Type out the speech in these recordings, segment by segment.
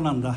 난다.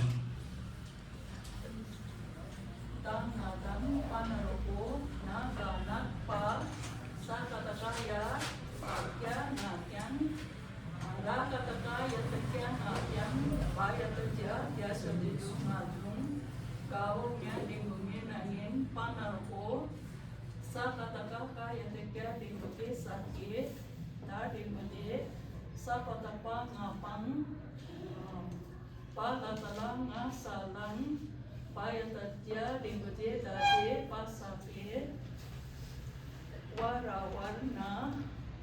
Warawarna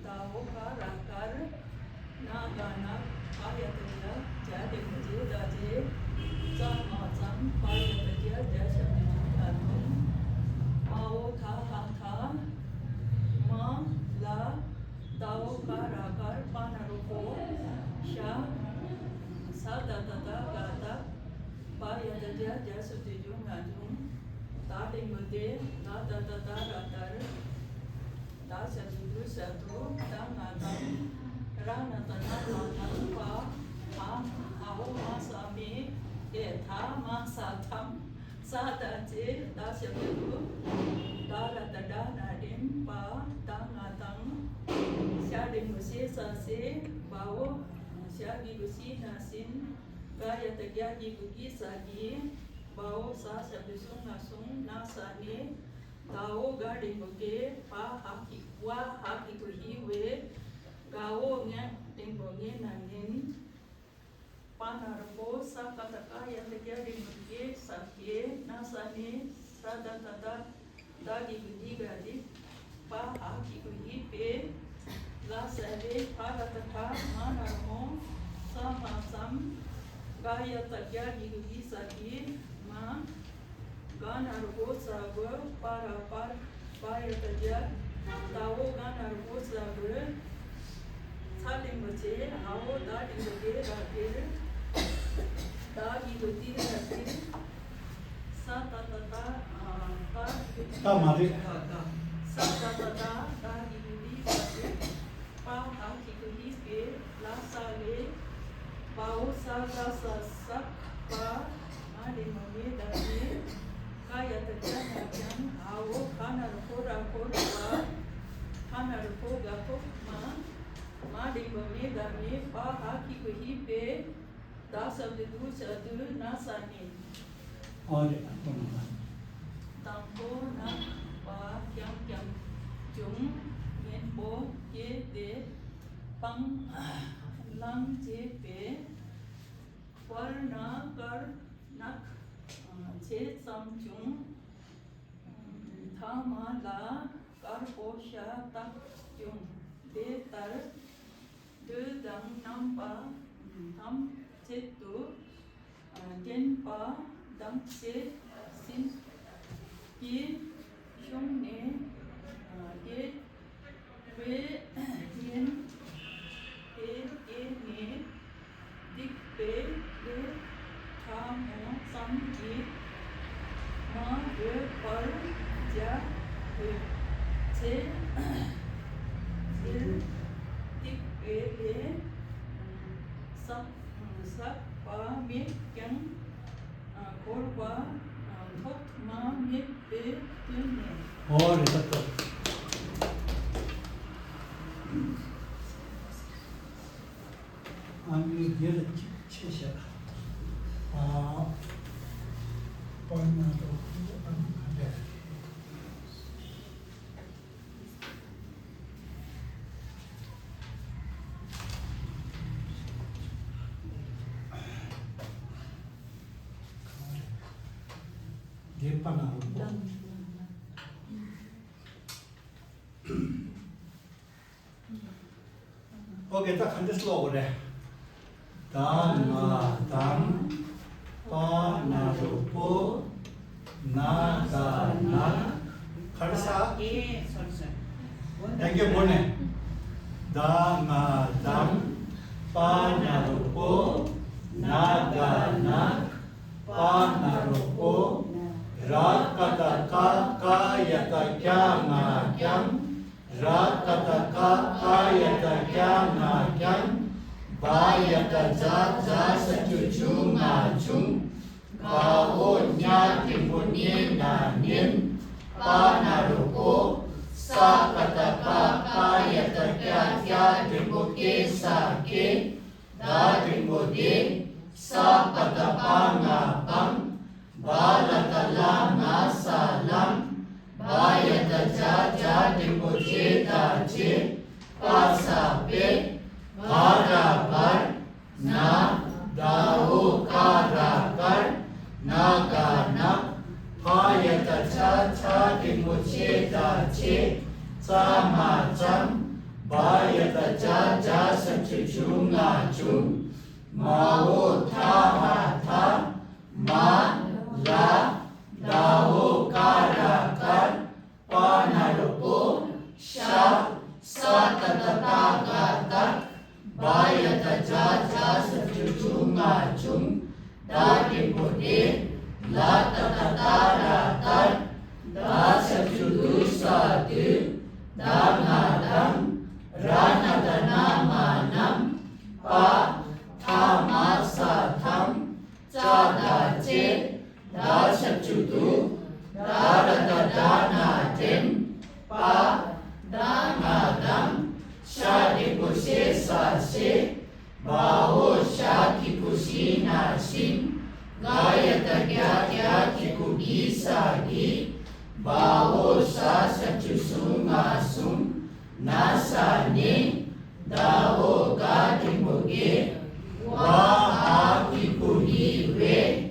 Dawokarakar Nagana Ayataya Jadi Mujhe Daje Samazam Payataya Jasamijukatum Mao Tha Ha Tha Ma La Dawokarakar Panaruko Sha Sadadada Gata Payataya Jasamijukajum Tadi Mujhe Nadadada Radar Satu satu tangan rana tanah pa au masami etha masatam sadaje dasyabu dara tada nadim pa tangatang syadi musi sase bau syadi musi nasin kaya tegiagi bugi sagi bau sa syabisung nasung nasani Gao garden boge pa haki wa haki to hiwe gao nya temboge nangin panarpo sakataka yang terjadi boge sakye nasani sadata dagi budi gadi pa haki to hipe la save parataka manarmo sama sam gaya terjadi boge sakye ma Ganarvo sabar para payataja tawo ganarvo sabar saling bace hao dadi bage ratir dagi bati ratir satata ta mari satata dagi budi ratir pa haki budi pe la sale pau saga sasak pa ade mame dadi Kaya terjadi yang awak kanar kora kora kanar koga ma di bumi dami pa haki kuhipe dasar dedu sadu nasani. Ore Tampo na pa kyang jung yen po ye de pang lang je pe warna kar nak chế tâm chúng tha ma la kar po sha tak chung de tar de dang nam pa tham chế tu gen pa dang chế sin ki shung ne ye ve yen e ne dik pe de tha mo sam ki ma de par ja de che sil tik pe de sap pa mi kyang kor pa thot ma mi pe tu ne Ore tatto. Ami yer chesha. Panado amade. Dia panado. Oke, tak kan slow deh. Dhamma dham panarupo nagana kharsa. Thank you, Bone. Dhamma dham panarupo nagana panarupo rakataka kayata kyam rakataka kayata kyam Bayata ja ja satu chunga chung Kao nya timbuni na nin Panaruko Sakataka kayata kya kya timbuke sake Da timbude Sakatapa nga pang Balatala nga salam Bayata ja ja timbuche da che Pasape Barabar Na Dao karakar Naganak Hayata cha cha timuche da che Sama cham Bayata cha cha sanchu chunga chung Mao tha ha tha Ma la Dao karakar Panarupo Sha Satatata gatak Bayata cha cha sanchu chunga chung Da timude La ta ta ta ra ta Da sajudu sadu Da nga dam Ra na da na ma nam Pa Tha ma sa tham Cha da che Da sajudu Da ra da da na tem Pa Da nga dam Sha di kushe sa she Bao sha ki kushi na shin Gayata kya kya kikugi sagi Bao sa sachu sunga sum Nasa ne Dao ga timuge Waha kikugi we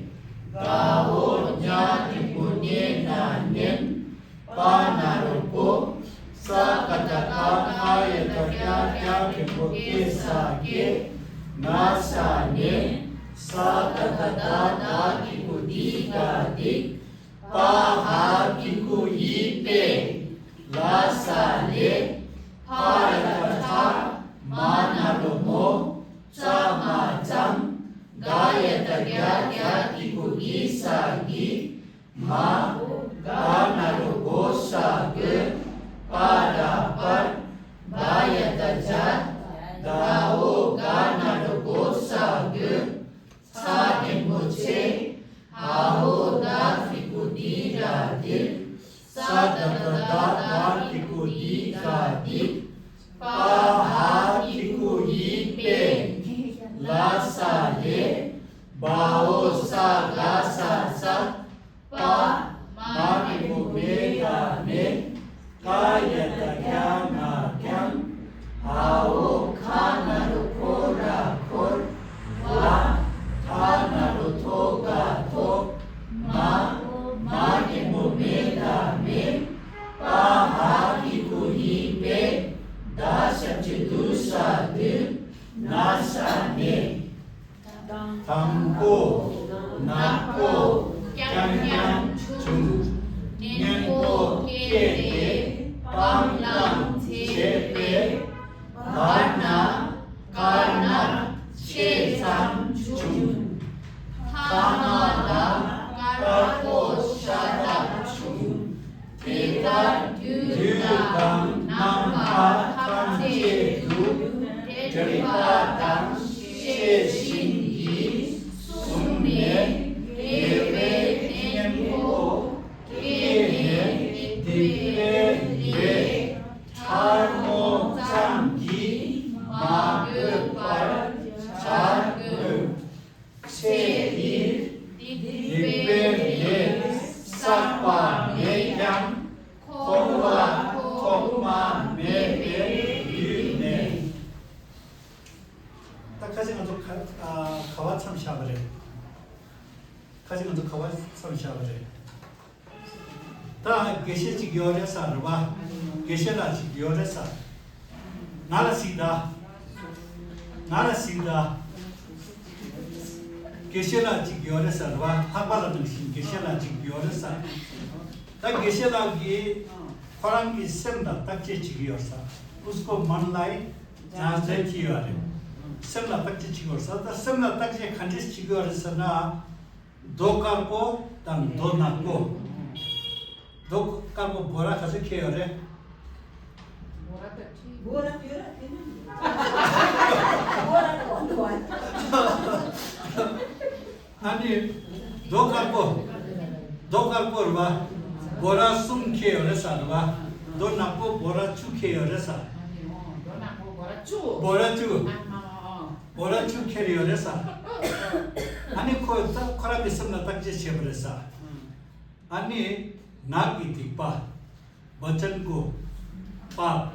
Gao nya timune na nen Panarupo Sakataka kayata kya kya kikugi sagi Nasa ne Sakatata da kikudi gadik Paha kikuyipe Lasale Paratata Manarumo Chama cham Gayata kya kya kikudi sagi Ma Ganarugo sagu Parapar Bayata jat Dao Ganarugo sagu Sademuche Aho da fikudi radil Sadadada da fikudi radil Paha kikuyipe Lasale Bao saga sasa Pa Manimubega me Kayata kyama kyam Aho kana rukora kor Va Anaruto gato Ma Manimubega me Paha kikuyipe Da sajudu sadu Nasa ne Tangko Nako Kyang chung Nyenko kete Panglang chepe Varna Karna Chesam chung Kamala Karko Shadak chung Teta Dudam Nampa Kamchedu Tripadam Sheshingi Sumne Deve Tenko Kene Dipe Ye Tarmo Zamgi Magupar Chargu Sedir Dipe Ye Sakwa Meyam Kowa Kokma Mebe Yune 딱까지 먼저 가와 참 샤브래 까지 먼저 가와 참 샤브래 다 게시지 기어레사 르바 게시라지 기어레사 나라시다 게시라지 기어레사 르바 하바라는 신 게시라지 기어레사 다 게시라기 Farangi सेंदा तक चिगियोसा उसको मन लाई जांच कियो अरे सेंदा तक चिगियोसा त सेंदा तक जे खंडिस चिगियोसा ना दो कारको तन दो नाको दो कारको बोरा खसे के अरे Borat juga ini. Borat ondoan. 아니 도갈고 봐 보라 숨게 그래서 봐 너 나고 보라 축해 그래서 보라 축해 그래서 아니 코다 코라비 섬나 딱지 셔버렸어 아니 나기 뒷바 버전고 밥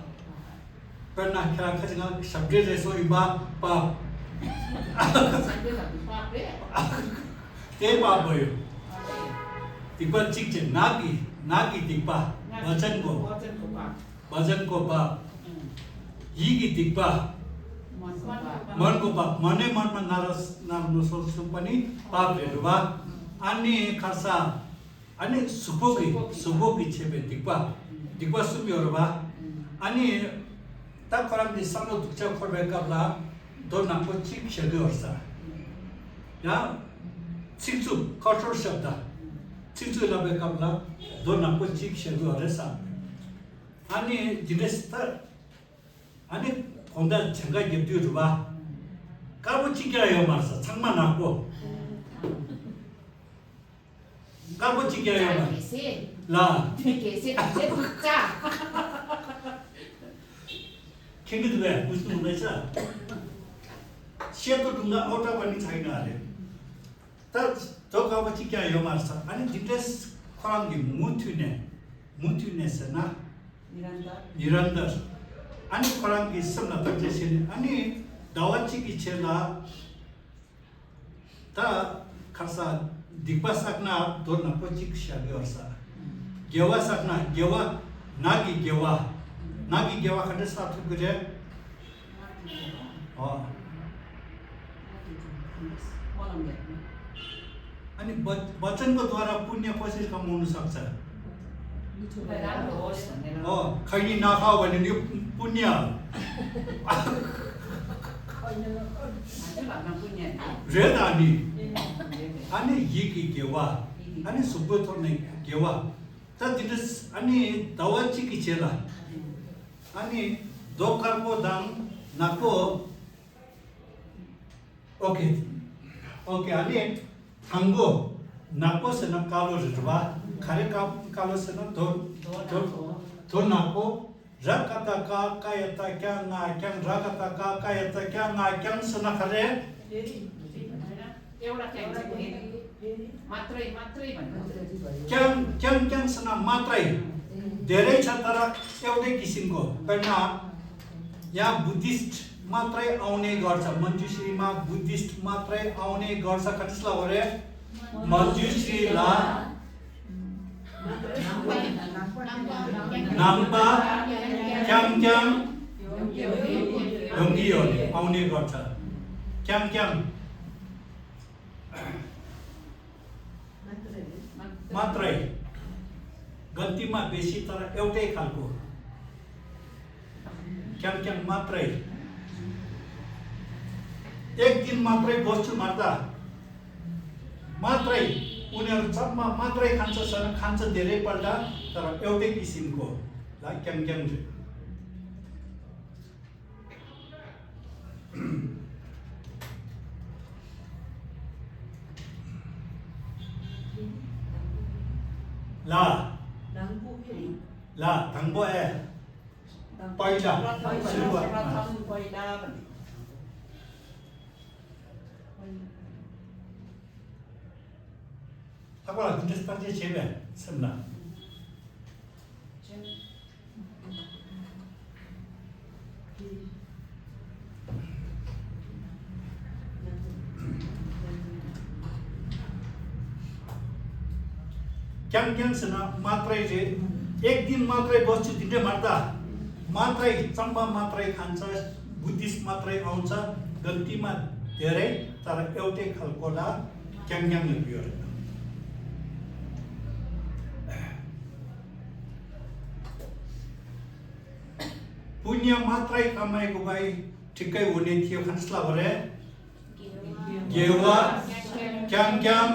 그러나 그냥 가지고 샵제에서 이봐 밥 대박 보여 뒷바 찍지 나기 뒷바 버전고 밥 이기 뒷바 मनको बाप मनै मनमा नाराम्रो सोच्नु पनि पापहरू बा अनि खासा अनि सुबोगी छेबे दिक्वा सुबिहरू बा अनि ता खराबले सानो दुख्छ खरबेकाब्ला दोनाको चिक शेगु हर्सा या चिक्चु कठोर शब्द चिक्चु लबेकाब्ला दोनाको चिक शेगु हरेसा अनि दिनेस्ता अनि onda changa yebdu ruba kabu chikya yo marsa changma nakko kabu chikya yo mar la kengi duwe mustu nesa sheto dunga ota bani chaina ale ta to kabu chikya yo marsa ani dites khorangi muthune sana nirandar 아니 코랑기 있으면 어떻게 아니 나와치기 제가 다 가서 딕바삭나 돈나 포직 시작이었어 개와삭나 개와 나기 개와 근데 스타트 그래 아니 वचनको द्वारा पुण्य कसरी कमाउन सक्छ खैनी नखाऊ भने नि पुण्य रेदानी अनि यकी गेवा अनि सुब्बथोर्ने गेवा त दिस अनि दवाची की चेला अनि दोकारको दाम नाको ओके अनि थांगो नाको से न कालो रवा खारे कालो से न तो नाको रकता का कायता क्या ना क्या रकता का कायता क्या ना क्या से न खारे एउटा मात्रै क्या से न मात्रै धेरै छ तर एउटै किसिमको हैन यहाँ बुद्धिस्ट मात्रै आउने गर्छ मञ्जुश्रीमा बुद्धिस्ट मात्रै आउने गर्छ कतिसला गरे मञ्जुश्रीला नाम्पा क्याम योंगियो आउने गर्छ क्याम मात्रै गन्तीमा बेसी तर एउटै खालको क्याम मात्रै एक दिन मात्रै बस्छु मार्दा मात्रै उनीहरु जम्मा मात्रै खान्छ धेरै पल्ट तर एउटै किसिमको ल क्याम ला 당보 ए पहिला सुरुवात 타고라 근데 스타지 제베 셈나 क्याम मात्रै जे एक दिन मात्रै बस्छु दिने मार्दा मात्रै चम्बा मात्रै खान्छ बुद्धिस्ट मात्रै आउँछ गन्तीमा धेरै तर एउटै खालकोला क्याम लगियो पुण्य मात्रै कमाएको भए ठिकै हुने थियो खन्सला भरे गेवा क्याम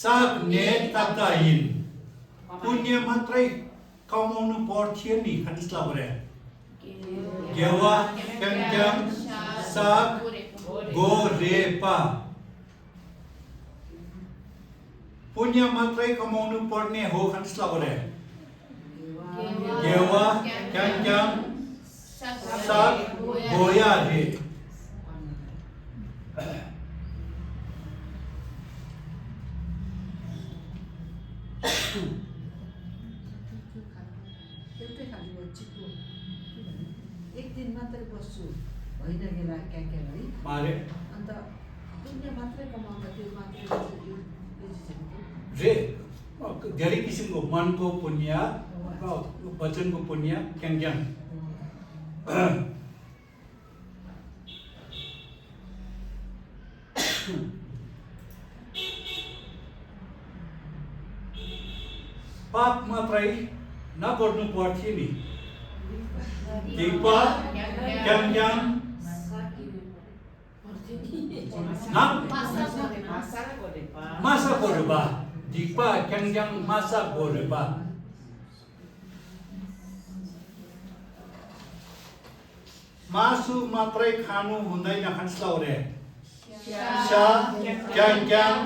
साग ने ताताइन पुण्य मात्रै कमाउनु पर्थ्यो नि खनिस्ला भरे गेवा क्याङक्याङ साग गोरेपा पुण्य मात्रै कमाउनु पर्ने हो खनिस्ला भरे गेवा क्याङक्याङ साग गोया रे एउटै खालको चिप्लो एक दिन मात्रै बस्छु होइन गेला क्याङ्क्याङ है मारे अन्त पुण्य मात्रै कमाउँदा त्यो मात्रै रे धेरै किसिमको मनको पुण्य वचनको पुण्य क्याङक्याङ पाप मात्रै नगर्नु पर्थ्यो नि दिपा क्याङक्याङ मासा गोरेपा दिपा क्याङक्याङ मासा गोरेपा मासु मात्रै खानु हुँदैन खनिस्ला रे सा क्याङक्याङ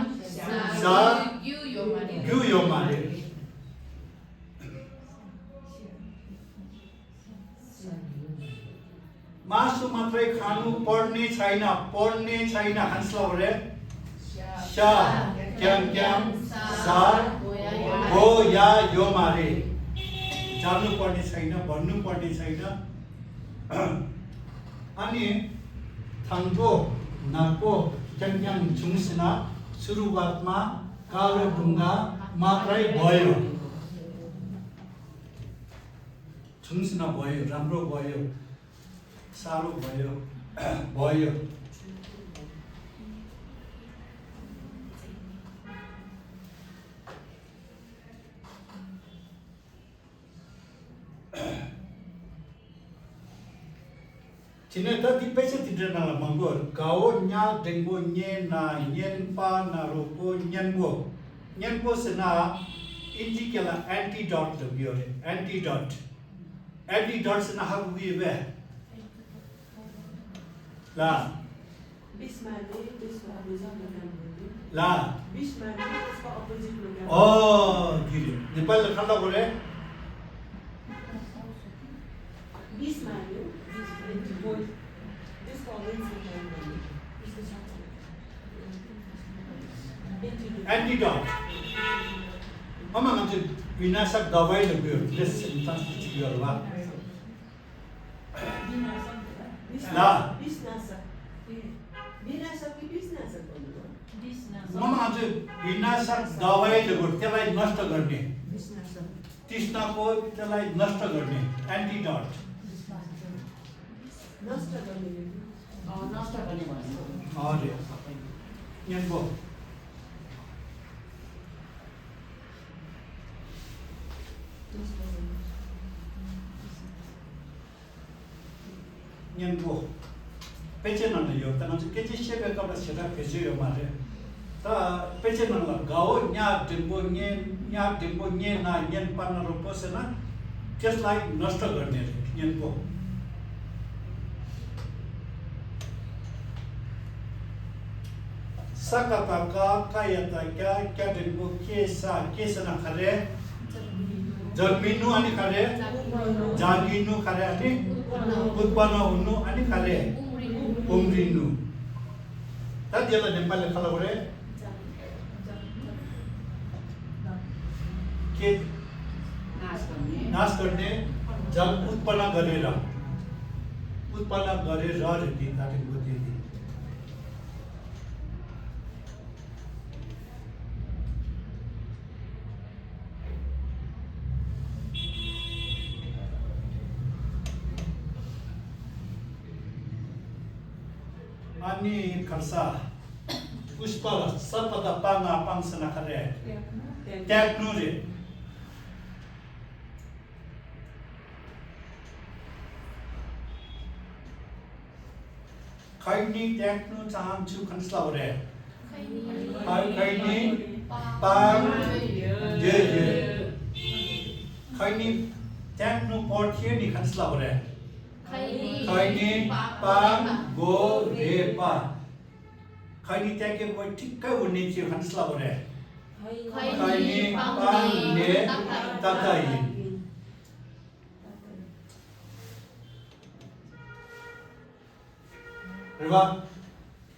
सा ग्यु यो मारे मासु मात्रै खानु पर्ने छैन खनिस्ला रे सा क्याङक्याङ सा हो या यो मारे जान्नु पर्ने छैन भन्नु पर्ने छैन अनि थाङ्गो नाको क्याङक्याङ झुङ्सिना सुरुवातमा कालो ढुङ्गा मात्रै भयो झुङ्सिना भयो राम्रो भयो साह्रो भयो भयो Cina tadi pesa tidak nala manggur kau nya dengbo nye na nyen pa na ropo nyenbo sena inti kela antidote the biore antidote sena hagu bibe la la oh gini Nepal khanda bole antidote mama nganti winasak dawai lebih less intense juga lah mama nganti winasak dawai lebih त्यसलाई नष्ट गर्ने तृष्णाको त्यसलाई नष्ट गर्ने antidote नष्ट गर्ने हजुर यहाँको Nyenbo, pece nana yo, tanam se kece shebe kabla sheda pece yo mare. Ta pece nana gao nya dimbo nye na nyen pana ropo se na, just like nasta garne nyenbo. Sakata ka kayata kya dimbo kesa na khare, जन्मिनु अनि खाले जागिनु खाले अनि उत्पन्न हुनु अनि खाले उम्रिनु तदियला नेपालले खला गरे के नाश गर्ने जब उत्पन्न गरेर रेति ताटेको त्यति Ani karsa puspala sapada panga pangsana kare teknuri kaini teknu चाहन्छु खन्सला भरे kaini pang je खैनी tekno portie ni khansla bore Khaini pang go re pa khaini teke boy tikka unni chi khansla bore khaini pang ne tatai riba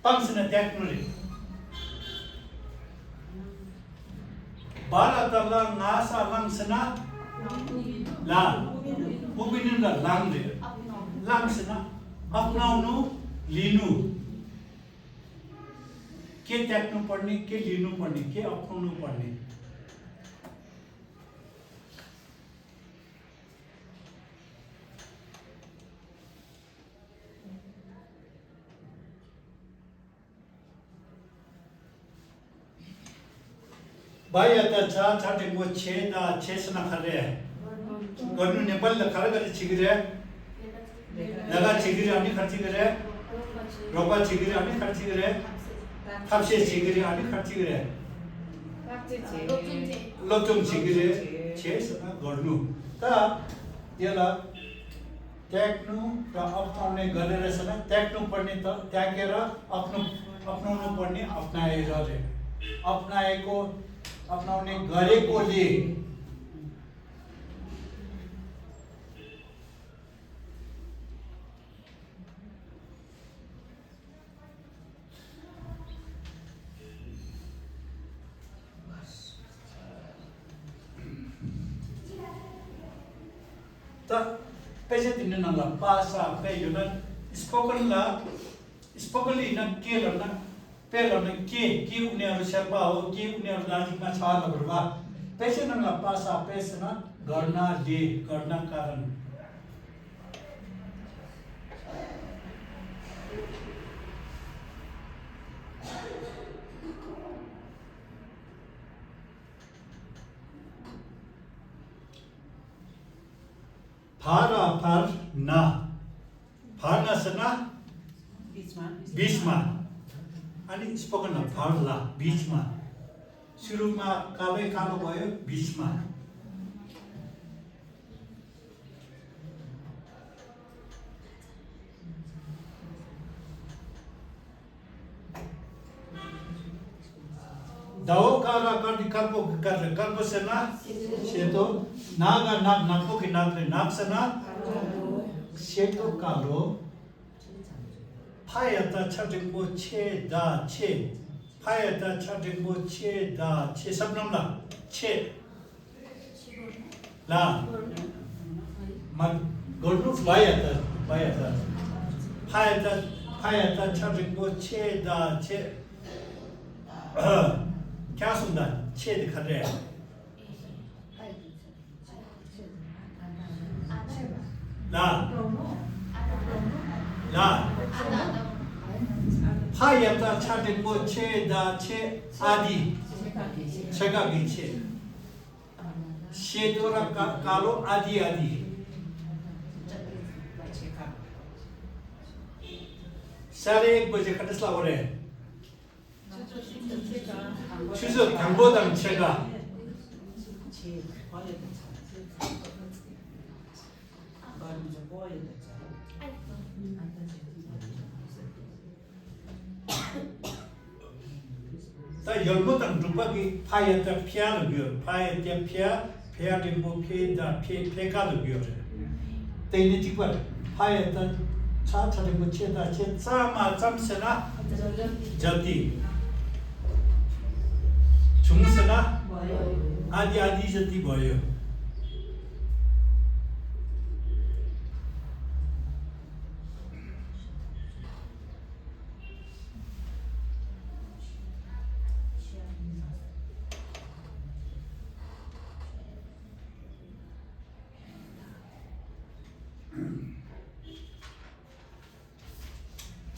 pangsna tekno ri baratala nasa langsna la ubinunda langde langsna apnaunu linu के त्याग्नु पर्ने के लिनु पर्ने के अपनाउनु पर्ने भाइ आता छाटे मो छेदा छेसना खरे गर्नु नेपाल ल खरा गरे छिगिरे लगा छिगिरे अनि खर्ची गरे रोपा छिगिरे अनि खर्ची गरे 탑시에 지그리 아니 카티그래 롭좀 지그래 제스나 गर्नु त त्यसला त्याग्नु र अपनाउने गरेर सबै त्याग्नु पर्ने त त्यागेर अपनाउनु पर्ने अपनाएर रे अपनाएको अपनाउने गरेकोले त पैसे दिन नला पासा पे युना स्पोकनली न के लना पे लना के उनीहरु शेर्पा हो के उनीहरु दार्जिलिङमा छ नभरवा पैसे नला पासा पेसना गर्नाले गर्न कारण फारा फार ना फार्ना सना बीचमा अनि स्पोकन फार्ला बीचमा सुरुमा कालो कालो भयो बीचमा दाओ कारा कर्दी कर्पो सना सेतो नागा नाग नागपो कि नागले नागसना सेतो कालो फायता छटिङबो छे दा छे फायता छटिङबो छे दा छे सब नामला छे ला मग गर्नु फायता छटिङबो छे दा छे क्या सुनदा छे दिखा रहे हैं ला ला फायता छटिङबो छे दा छे आदि छगा भी छे शेदोरा कालो आदि आदि 1:30 बजे खटसला हो रहे 추석 경보당 제가 다 열보당 루박이 파야다 피아를 비어 파야다 피아를 뭐 피다 피가를 비어래 때니 찍발 파야다 차차를 뭐 치다 치 싸마 잠세나 저기 중스나 आदि जति भयो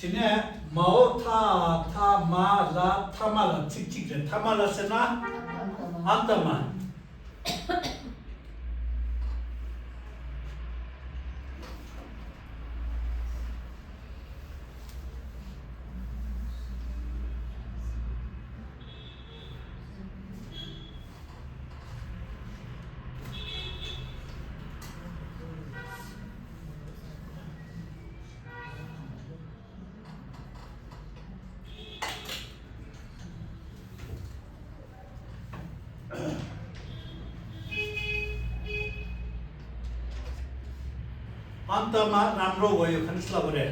지네 마오 타마라 칙칙래 타마라스나 안타만 अन्तमा राम्रो भयो खनिस्ला गरे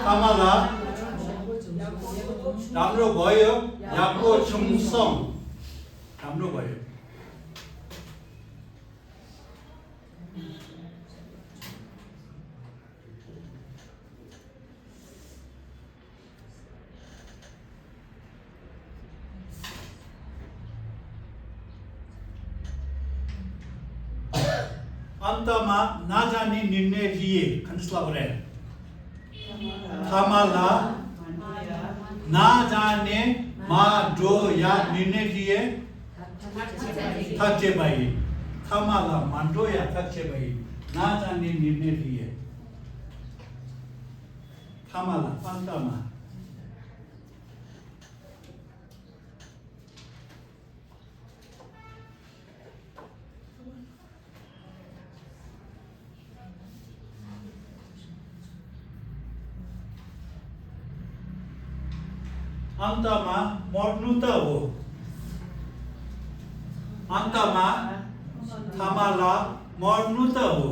थामाला राम्रो भयो याको छुङसङ राम्रो भयो अन्तमा नजाने निर्णय लिए खनिस्ला गरे थामाला नजाने मा जो या निर्णय लिए थक्चे भाई थामाला मांडो या थक्चे भाई नजाने निर्णय लिए थामाला अन्तमा अन्तमा मर्नु त हो अन्तमा थामाला मर्नु त हो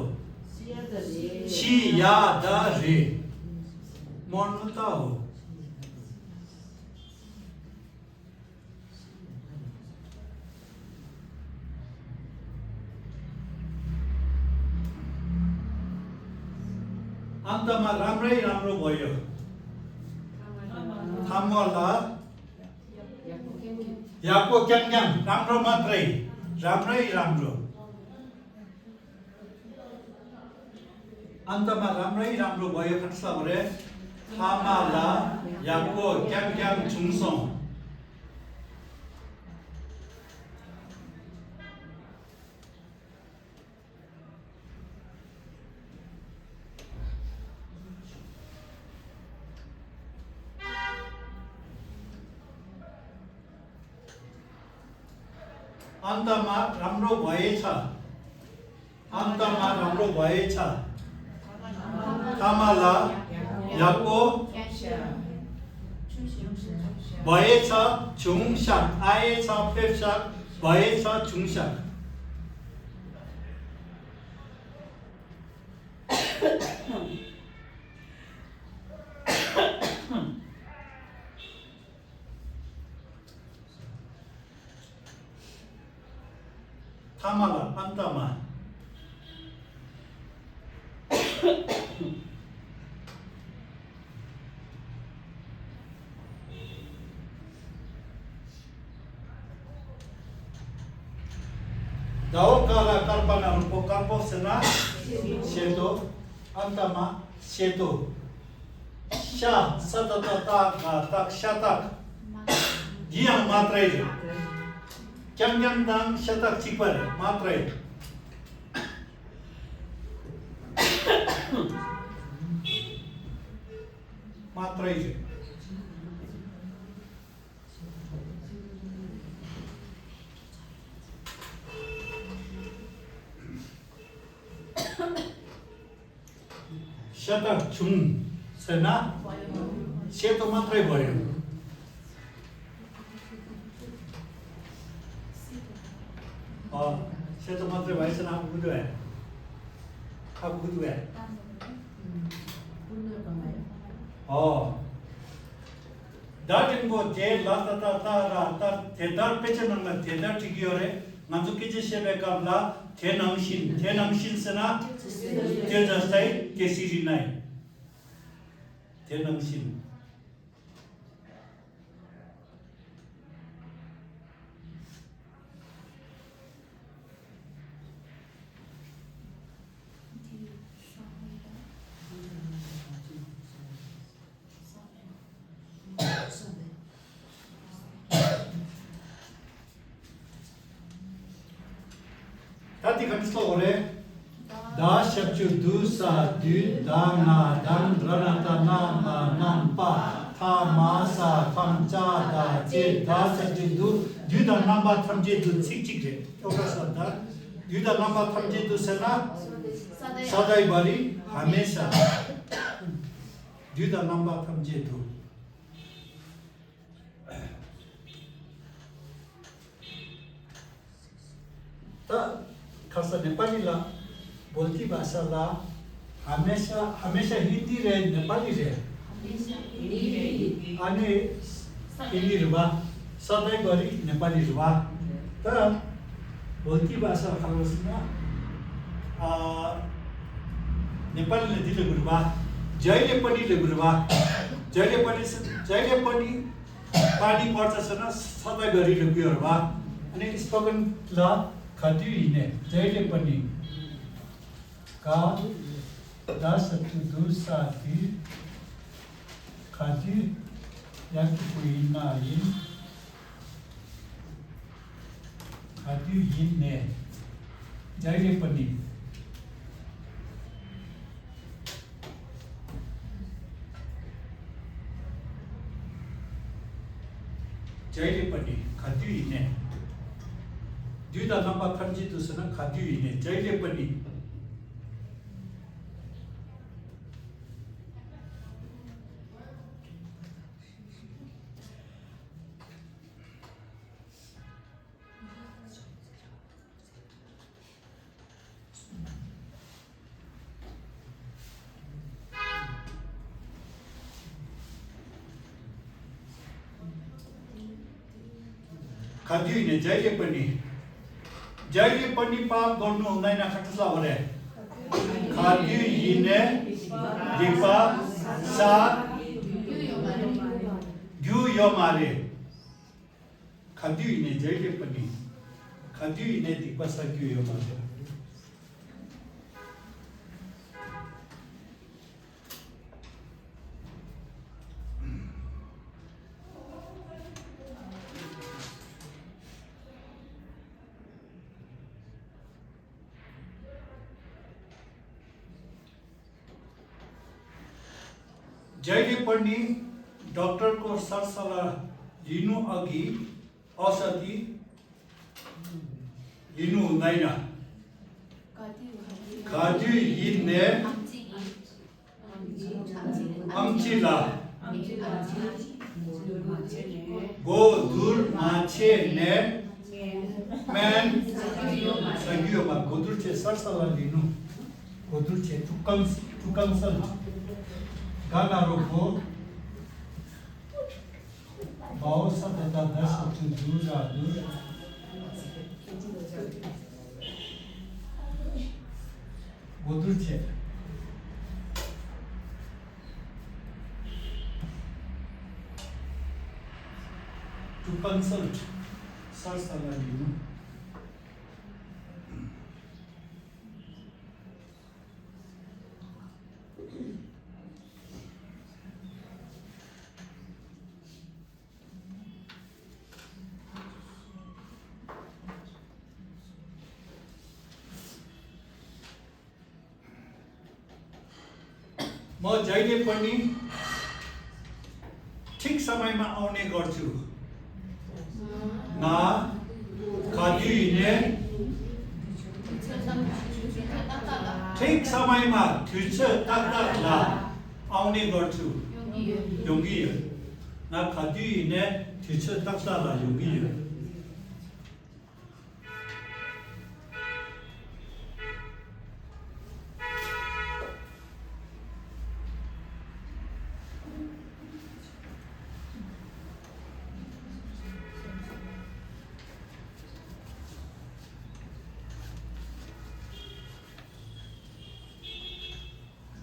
छिया द रे मर्नु त हो अन्तमा राम्रै राम्रो भयो थामला याको क्याङ राम्रो मात्रै राम्रै राम्रो अन्तमा राम्रै राम्रो भयो खनिस्ला गरे थामाला याको क्याङ छुङसङ अन्तमा राम्रो भएछ अन्तमा राम्रो भएछ थामाला याको भएछ छुङसाक आएछ पेप्साक भएछ छुङसाक थामाला अन्तमा दाउकाला कल्पनाहरूको कल्पना सेतो अन्तमा सेतो शा सततता तक शतक गियाङ मात्रै क्याङ शतक चिपर मात्रै मात्रै शतक छुङ सेना सेतो मात्रै भयो सेतो मात्रै भएछ न आफू बुझ्यो दार्जिलिङको जे लता थेदर पेचनङ थेदर टिकियो रे मान्छे के चाहिँ सेवे कामला थेनङसिन सेना त्यो जस्तै त्यसरी नै थेनङसिन Tati kanisla ore da shapchu du sa du da na dan rana ta na ma nam pa tha ma sa tham cha da je da shapchu du da namba tham je du chik chik re oka sa da du da namba tham je du sena sadai bari hamesha du da namba tham je du ta खासा नेपालीला बोल्ती भाषालाई हमेशा हिन्दी रे नेपाली रे अनि हिन्दी रुवा सधैँभरि नेपाली रुवा तर बोल्ती भाषा खालसँग नेपालीले दिले गुरुबा जहिले पनि ले गुरुबा जहिले पनि पानी पर्छ न सधैँभरि ले गुरुबा अनि स्पोकन ल खट्यु हिने जहिले पनि का दास तु साथी खाती याकि कोही नाइन खाती हिने जहिले पनि जहिले पनि खाती हिने दुईटा नम्बर खर्चित छ न खाती हिने जहिले पनि खादी हिने जहिले पनि पाप गर्नु हुँदैन खटला भरे खादी हिने दीपा सात ग्यु यो मारे खादी हिने जहिले पनि खादी हिने दीपा सा ग्यु यो मारे जहिले पनि डाक्टरको सरसल्लाह लिनु अघि औषधि लिनु हुँदैन खादी हिने अम्चिला गोदुर माछे ने मैन सगियोमा गोदुर छे सरसल्लाह लिनु गोदुर छे टुकंसल गाना रोको बाउ सदा दस दूर दूर गोदुर छे to consult सरसल्लाह लिनु म जहिले पनि ठिक समयमा आउने गर्छु ना खादी हिने ठिक समयमा ठुछ तकला आउने गर्छु योगी ना खादी हिने ठुछ तकला योगी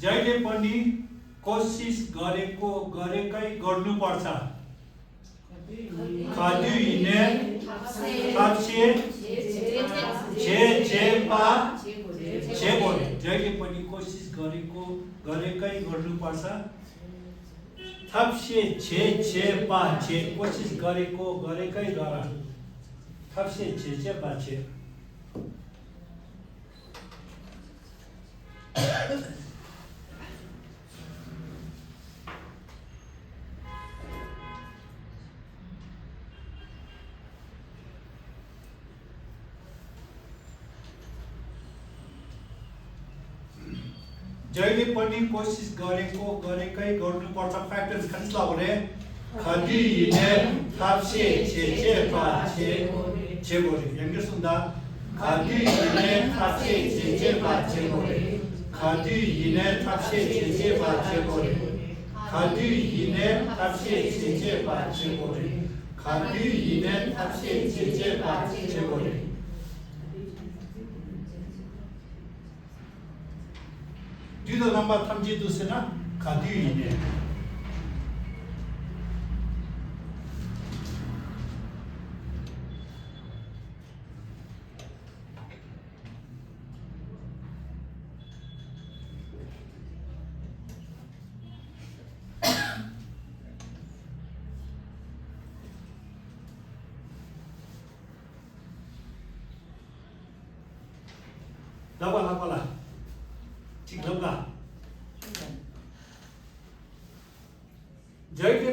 जहिले पनि कोशिश गरेकै गर्नुपर्छ खादी हिने थाप्से छे पा छे बोले जहिले पनि कोशिश गरेकै गर्नुपर्छ थाप्से छे पा छे कोशिश गरेकै गर थाप्से छे पा छे जहिले पनि कोशिश गरेकै गर्नुपर्छ फ्याक्टर्स खन्सला भने खादी हिने थाप्से छे पा छे बोले यंगे सुंदा 가디 이네 탑시 제제바 제고래 가디 이네 탑시 제제바 제고래 가디 이네 탑시 제제바 제고래 가디 이네 탑시 제제바 제고래 뒤도 넘버 탐지 두세나 가디 이네 나봐 지금 가 जय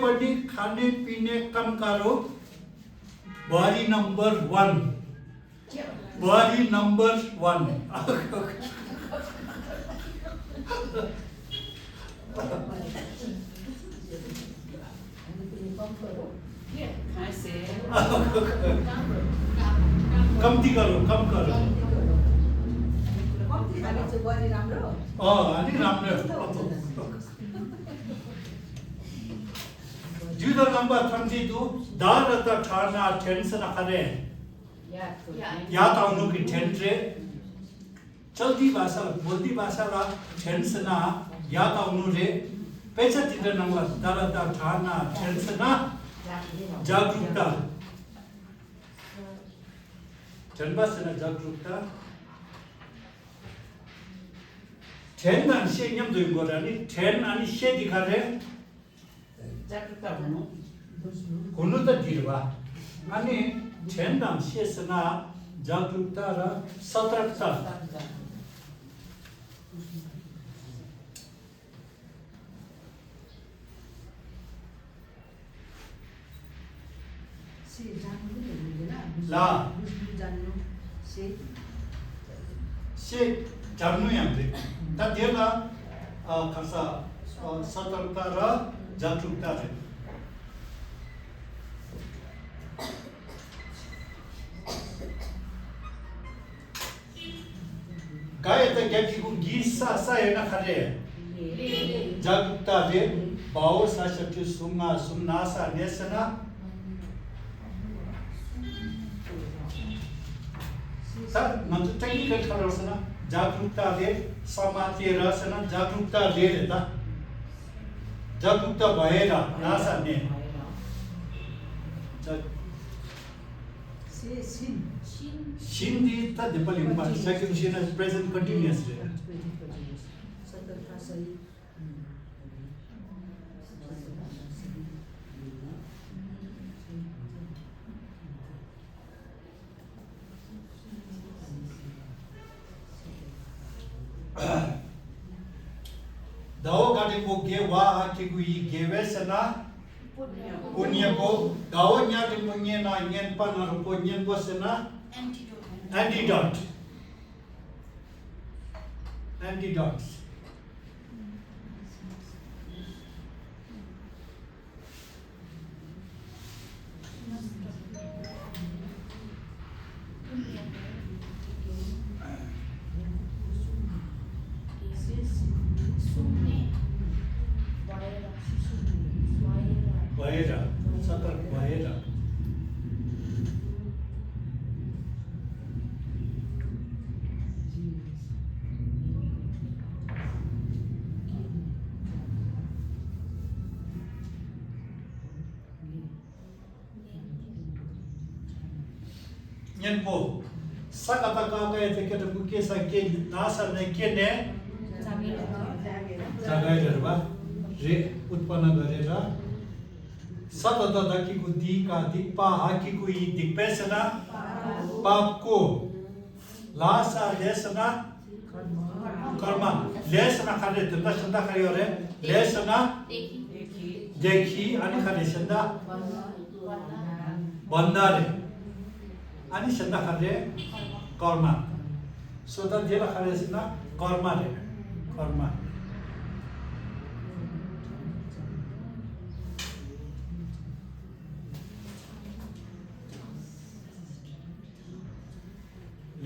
पढ़नी खाने पीने कम करो बुआरी नंबर 1 बुआरी नंबर 1 कम्ती करो कम करो अनि राम्रो जुदा नंबर 32 दार त ठाना टेंशन करे याद आउनु कि टेंट्रे चल्दी भाषा बोल्दी भाषा रा टेंशन याद आउनु रे पैसा तित्र नंबर दार त ठाना टेंशन जागरूकता जनबासना जागरूकता टेन आणि शे न्यम दुई गोरानी टेन आणि शे दिखारे जागरूकता हुनु त दिरवा अनि टेन आणि शे सना जागरूकता र सतर्कता ला शे जान्नु यामले त देला खसा सतर्कता र जागरूकता रे गाय त गेकीको गिसा सायना खरे जागरूकता रे बाउ साशक्ति सुंगा सुनासा नेसना सर नंतर टेक्निकल खरसना जागरूकता दे समाते रसना जागरूकता दे देता जागरूकता भएर नासा ने सिन्धी त नेपाली मा सेकेन्ड सिन प्रेजेन्ट कन्टिन्युअस रे दाओ गाडी को गे वा आके गुई गेवेसना पुण्य को दाओ न्याट मुन्ये ना न्यन पन र पुण्य को सना एंटीडोट एंटीडोट्स भएर सतर्क भएर Nyenpo sakata ka kaya teketa buke sakke nasa ne kene जगाइरहरुवा रे उत्पन्न गरेर सतत दकिको दिका दिक्पा हाकिको यी दिक्पेसना पापको लासा लेसना कर्म लेसना खाले त सन्दा खरियो रे लेसना देखि अनि खाले सन्दा बन्दारे अनि सन्दा खाले कर्म सोता जेला खाले सन्दा कर्म रे कर्म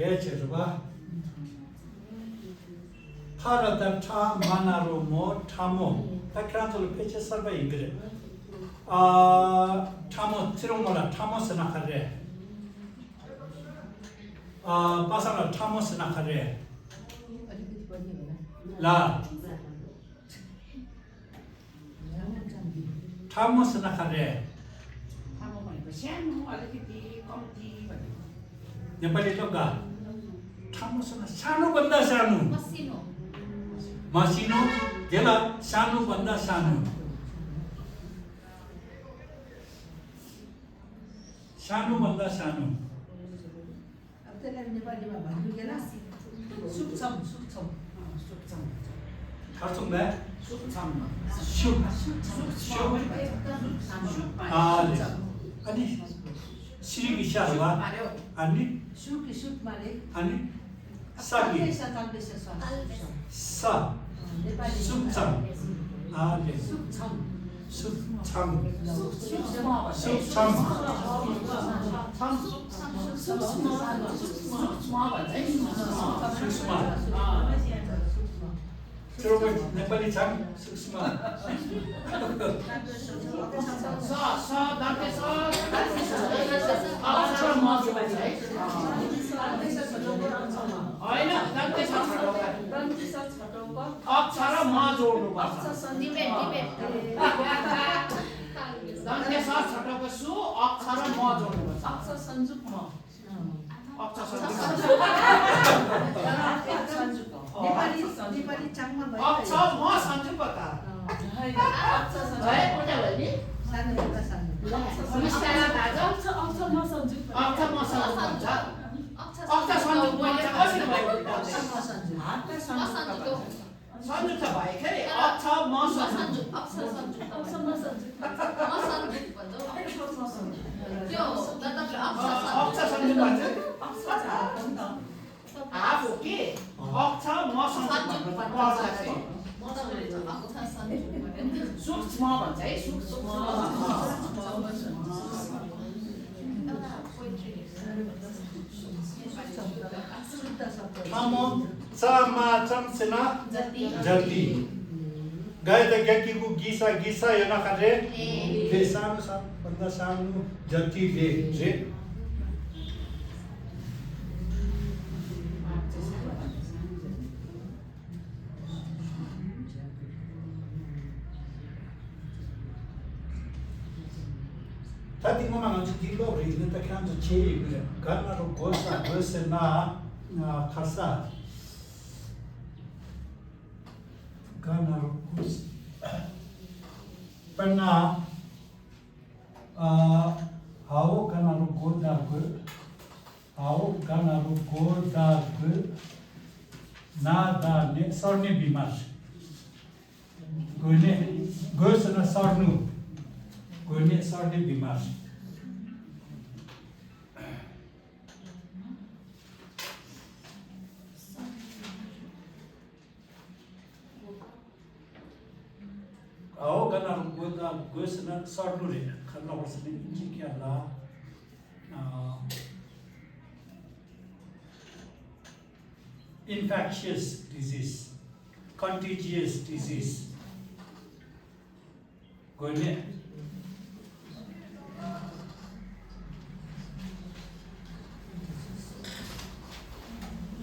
Gechirva. Harada ta manaro mo tamo. Takrantul peche sarva ingre. Tamo tirumola tamo senakare. Pasana tamo senakare. La. Tamo senakare. Nepali toga. Tamo sena sanu banda sanu. Masino gela sanu banda sanu. Sanu banda sanu. अब त्यसलाई नेपालीमा भन्नु गेला सुक्छम सुक्छम सुक्छम Kartung ba? सुक्छम Shuk. Ani Sri Gisharva. Ani सुक सुक माने Ani Sagi. Sa. Sukcham. Ale. सुक्छम Sukcham. Suksma. Terus Nepali chang suksma. अक्षर म जोड्नु पर्छ दन्ते स छटोको सु अक्षर म जोड्नु पर्छ अक्षर संयुग म अक्षर संयुग नेपाली नेपाली चाङमा भयो अक्षर म संयुग पता सानो एउटा सानो अक्षर म संयुग भन्छ अक्षर संयुग भन्छ कसरी भयो संयुक्त भयो के अक्षर म संयुग अक्षर संयुग भन्छ आफू के अक्षर म संयुग सूक्ष्म भन्छ है सूक्ष्म Tamo sama cham sena jati. Gaya da gyaki ku gisa gisa yana kare. Le sanu sanu banda sanu jati le je. Tadi mama nanti kilo rini tak kan tu ciri karena ro gosa na khasa karena ro gos pernah hau karena ro goda nada ne sarne bimar gosa na sarnu Gune sarne bimar. Ao kana rugoda gosna sarnure kana horsne inji kya la infectious disease, contagious disease. Gune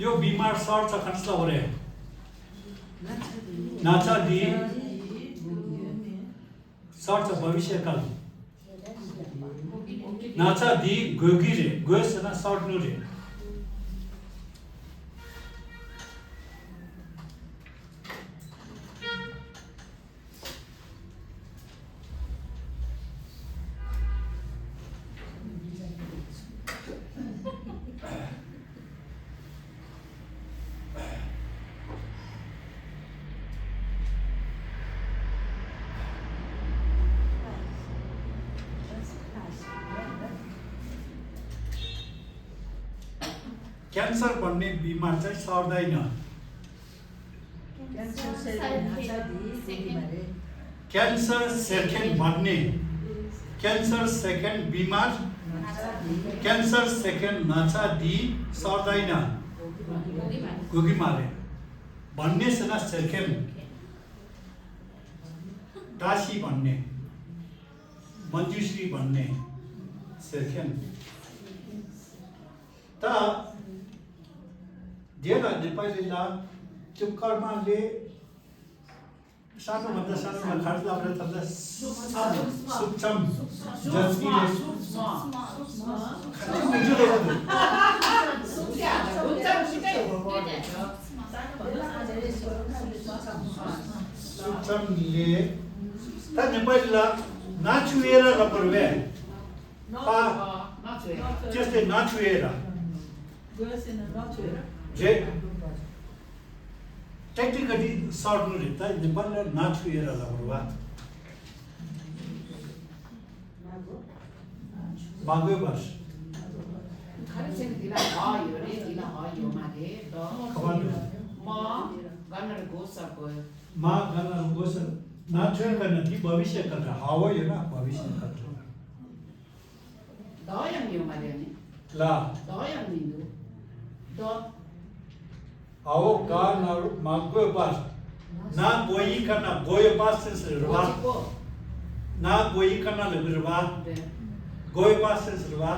यो बिमार सर्छ खस्ता हो रे नाचा दी सर्छ भविष्यकाल नाचा दी गोगी रे गोस ना सर्नु रे क्यान्सर भन्ने बिमार चाहिँ सर्दैन क्यान्सर सेकेन्ड भन्ने क्यान्सर सेकेन्ड बिमार क्यान्सर सेकेन्ड नाचा दी सर्दैन गोगी मारे भन्ने सेना सेकेन्ड दासी भन्ने मञ्जुश्री भन्ने सेकेन्ड त धेरै नेपालीलाई त्यो कर्मले सानोभन्दा सानो खर्च लाग्दा तल्दा सूक्ष्म जन्मिले सूक्ष्मले त नेपालीलाई नाछुएर नपर्वे त्यस्तै नछुएर जे टेक्निकली सर्नु त नेपालले नछुएर लगाउनुवा बागो बस Karasen dila hayo re dila hayo mage do ma ganar gosa ko मा गाना गोस नाछुएर गर्न ती भविष्य कथा हावा यो ना भविष्य कथा dayam yo mage ni ला dayam nindu do हावा गाना मागो बस ना गोई करना गोय पास से रवा ना गोई करना लगरवा गोय पास से रवा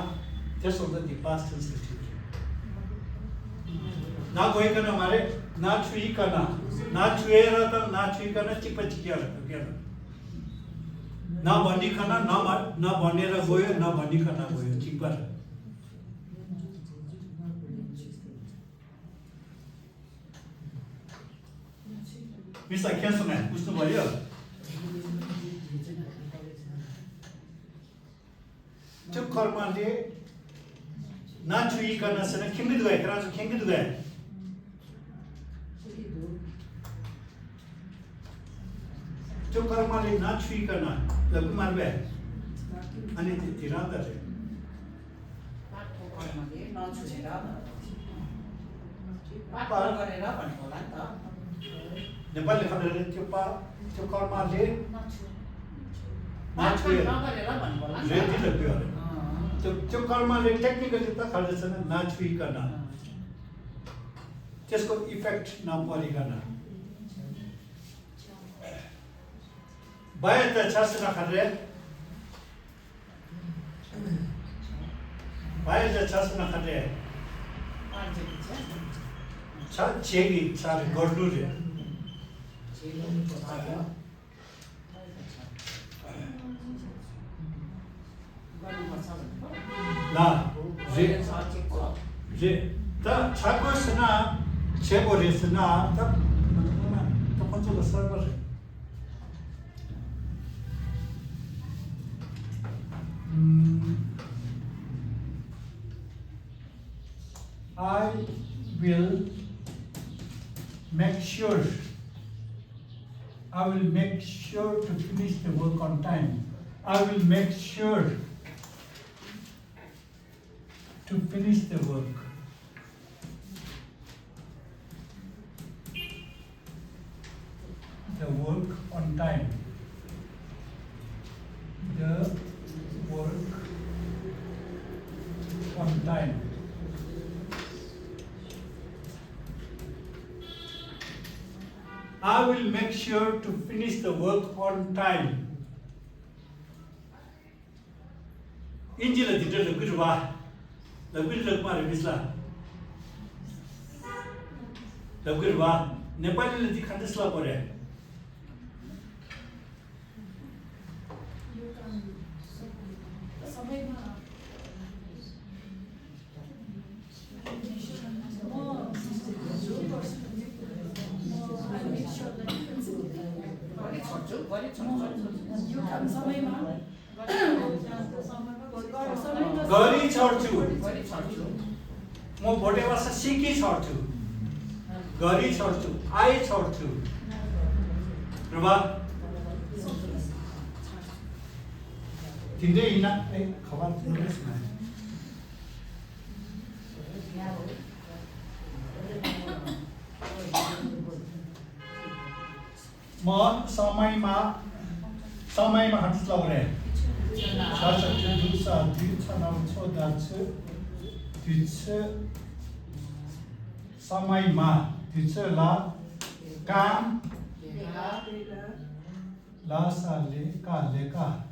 त्यसो त ती पास से ना गोई करना मारे ना छुई करना ना छुएर त ना छुई करना चिपचिकिया के ना भनी खाना ना भनेर गयो ना भनी खाना गयो चिपर मिसा के सुने बुझ्नु भयो त्यो कर्मले नाछुइकन सेन खिङ्गित गए राजु खिङ्गित गए त्यो कर्मले नाछुइकन लगु मार्बे अनि तिरादा रे पाठो कर्मले नछुएर पाठ गरेर भन्नु होला नि त नेपाली खण्डले त्यो कर्मले नाछुएर नगरेर भन्नु होला नि रेडी लाग्यो त्यो कर्मले टेक्निकली त खर्चसँग नाछुइकन त्यसको इफेक्ट नपरिकन बाहेर त छास नखरे बाहेर त छास नखरे छ छेगी सारे गर्नु रे ला जे त छको सना छेको रे सना त पञ्चको server I will make sure to finish the work on time. I will make sure to finish the work. The work on time. The work on time. I will make sure to finish the work on time. Injila dito lagirwa. Lagirwa bisla. Lagirwa. Nepali lagi khandisla pore. गरी छोड्छु म भोटे भाषा सिकी छोड्छु गरी छोड्छु आइ छोड्छु प्रभा तिमीले हिना खबर सुन्नुहोस् न म समयमा हट्छ लाउने 사사트 두사 뒤차나무 초다츠 뒤츠 사마이마 뒤츠라 감 라사레 까레까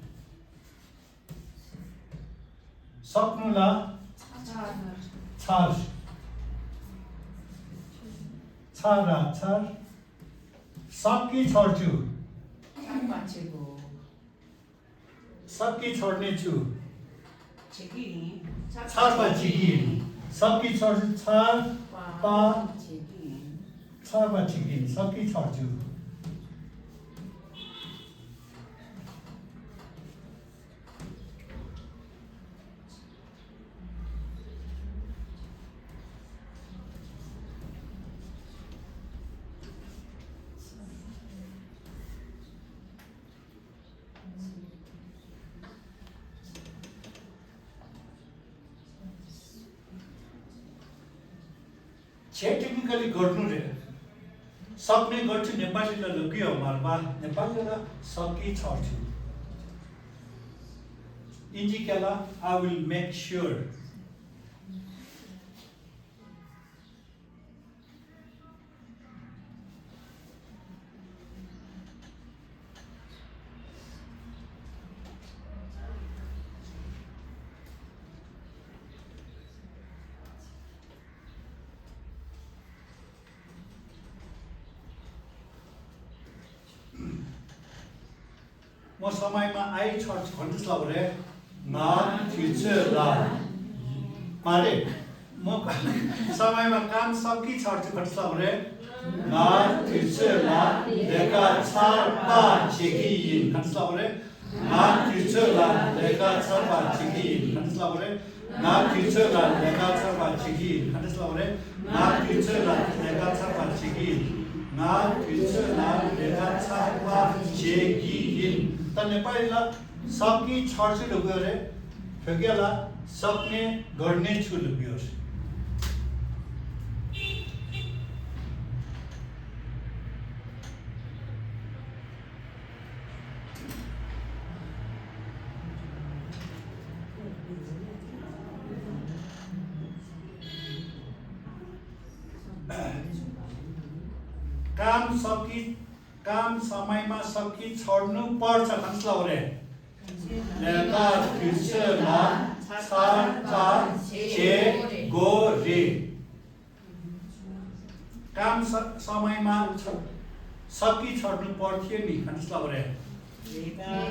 सक्नुला छार छारा छार सक्की छोड्छु सक्की छोड्ने छु छारपा छिकिन सक्की छोड्छु छार पा छारपा छिकिन सक्की छोड्छु टेक्निकली गर्नु रे सक्ने गर्छु नेपालीलाई ल के हो मारमा नेपालीलाई सक्की छोड्छु इन्जिकेला आई विल मेक श्योर म समयमा आई छोड्छु भन्नुहोस् ल रे ना फ्युचर मारे म समयमा काम सक्की छोड्छु भन्नुहोस् ल रे ना फ्युचर लेका छारपा छिकिन भन्नुहोस् ल रे ना फ्युचर लेका छारपा छिकिन भन्नुहोस् ल रे ना फ्युचर लेका छारपा छिकिन भन्नुहोस् ल रे ना फ्युचर लेका छारपा छिकिन ना फ्युचर लेका छारपा छिकिन त नेपालीलाई सक्की छोड्छु लुग्यो रे फेकेला सक्ने गर्ने छु लुग्यो काम समयमा सक्की छोड्नु पर्छ भन्नुहोस् ल रे लेका फ्युचरमा छारपा छे गो रे काम समयमा सक्की छोड्नु पर्थ्यो नि भन्नुहोस् ल रे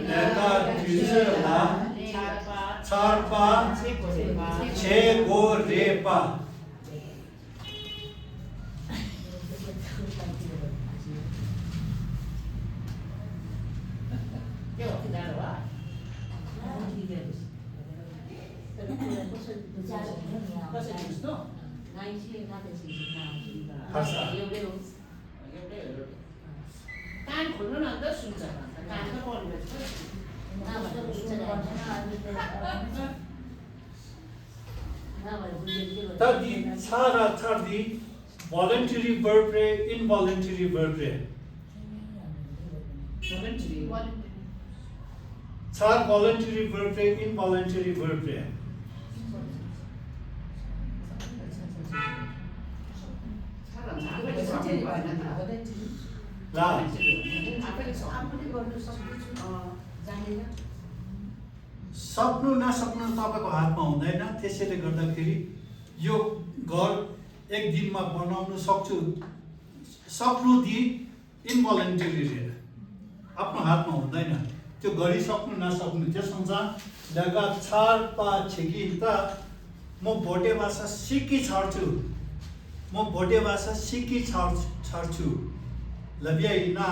लेका फ्युचरमा छारपा छे गो रे पा कान खोल्नु न त सुन्छ कान त बन्द Tadi छारा छार्दी voluntary verb रे involuntary verb रे छार voluntary verb रे involuntary verb रे ला सक्नु नसक्नु तपाईको हातमा हुँदैन त्यसैले गर्दाखेरि यो घर एक दिनमा बनाउन सक्छु सक्नु दि इन्भोलन्टरी रे आफ्नो हातमा हुँदैन त्यो गरि सक्नु नसक्नु त्यसमा लगा छार पा छिकी त म भोटे भाषा सिकी छाड्छु म भोटे भाषा सिकी छाड्छु लबियाइना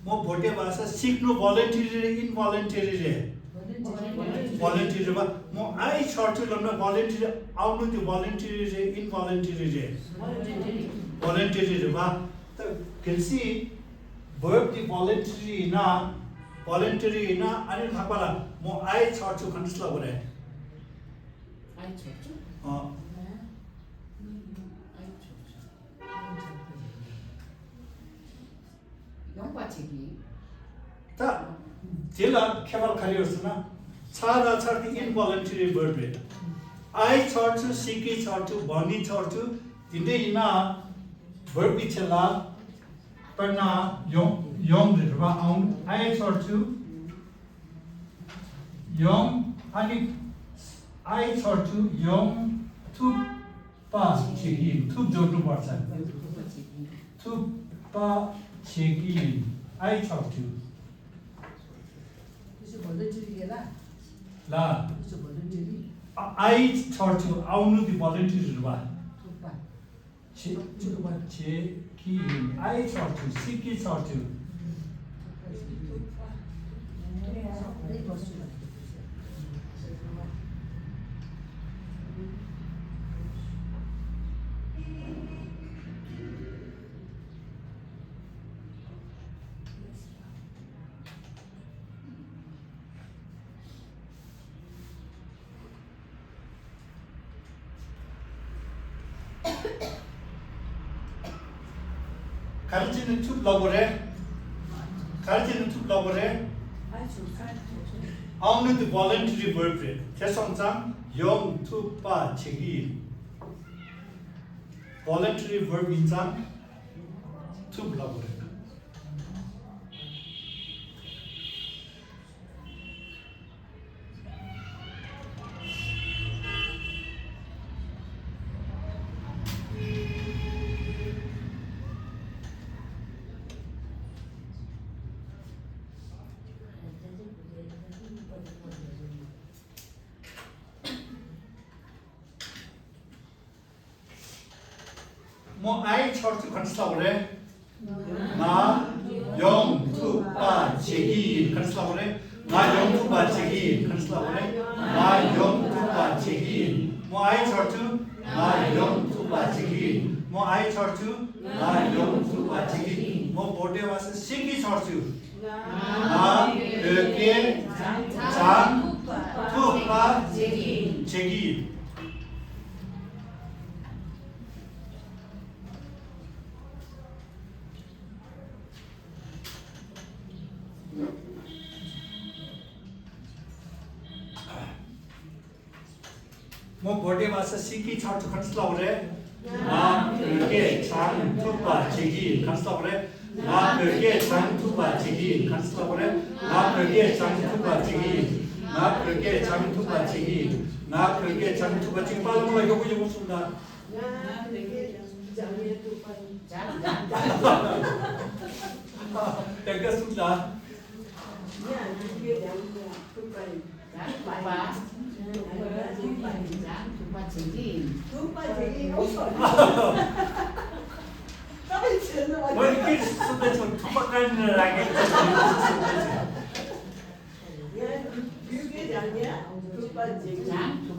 म भोटे भाषा सिक्नु भोलन्टरी रे इन्भोलन्टरी रे भोलन्टरी रे म आई छाड्छु लम्न भोलन्टरी आउनु त्यो भोलन्टरी रे इन्भोलन्टरी रे भोलन्टरी रे वा त KC verb the voluntary na ani thapala mo ai chhorchu भन्नुस् ल गरे आई छोड्छु त 다 제가 개발 가리었으나 차다 차디 involuntary verb rate. I thought to, Siki thought to, Bonnie thought to. Dinde ina verb ichela parna yong de ba on. I thought to yong ani I thought to yong to pa chegi to do to person. To pa chegi I thought to. 그래서 voluntary라. La 그래서 voluntary. I thought to aunu the voluntary ba. 오빠. che ki I thought to Siki thought to. 네 버스가. 가르치는 툭 러버래. 가르치는 툭 러버래. 아우는 the voluntary verb rate. 대성상 영 투파 체기. voluntary verb 인상 툭 러버래. 뭐 I church 간sla고 그래. 나 영투바 제기 간sla고 그래. 나 영투바 제기 간sla고 그래. 나 영투바 제기. 뭐 I church 나 영투바 제기. 뭐 I church 나 영투바 제기. 뭐 보대 와서 시기 church. 나 여기 장 투바 제기. 뭐 버데 와서 시키 차트 간sla고 그래. 나 그게 장 투바 제기 간sla고 그래. 나 그게 장 투바 제기 간sla고 그래. 나 그게 장 투바 제기. 나 그게 장 투바 제기. 나 그게 장 투바 제기. 빨리 와 이거 보지 못습니다. 땡겼습니다. 뭐 이렇게 쓰는데 좀 투박하는 하게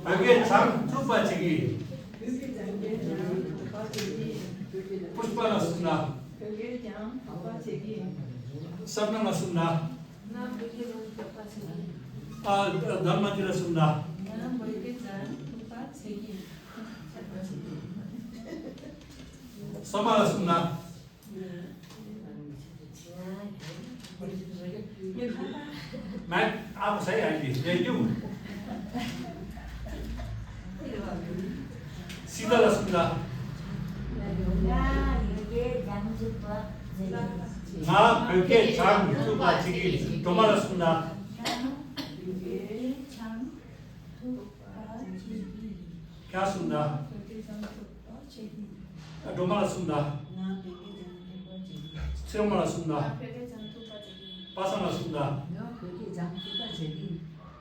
여기 장 투바 제기. Pushpa सुनना सपना सुनना धर्मतिर सुनना समाला सुनना मैं आप सही आएंगे ये क्यों सीधा सुनना 나 그렇게 장 유튜브가 지기 도말았습니다. 겠습니다. 도말았습니다. 수영말았습니다. 빠상았습니다.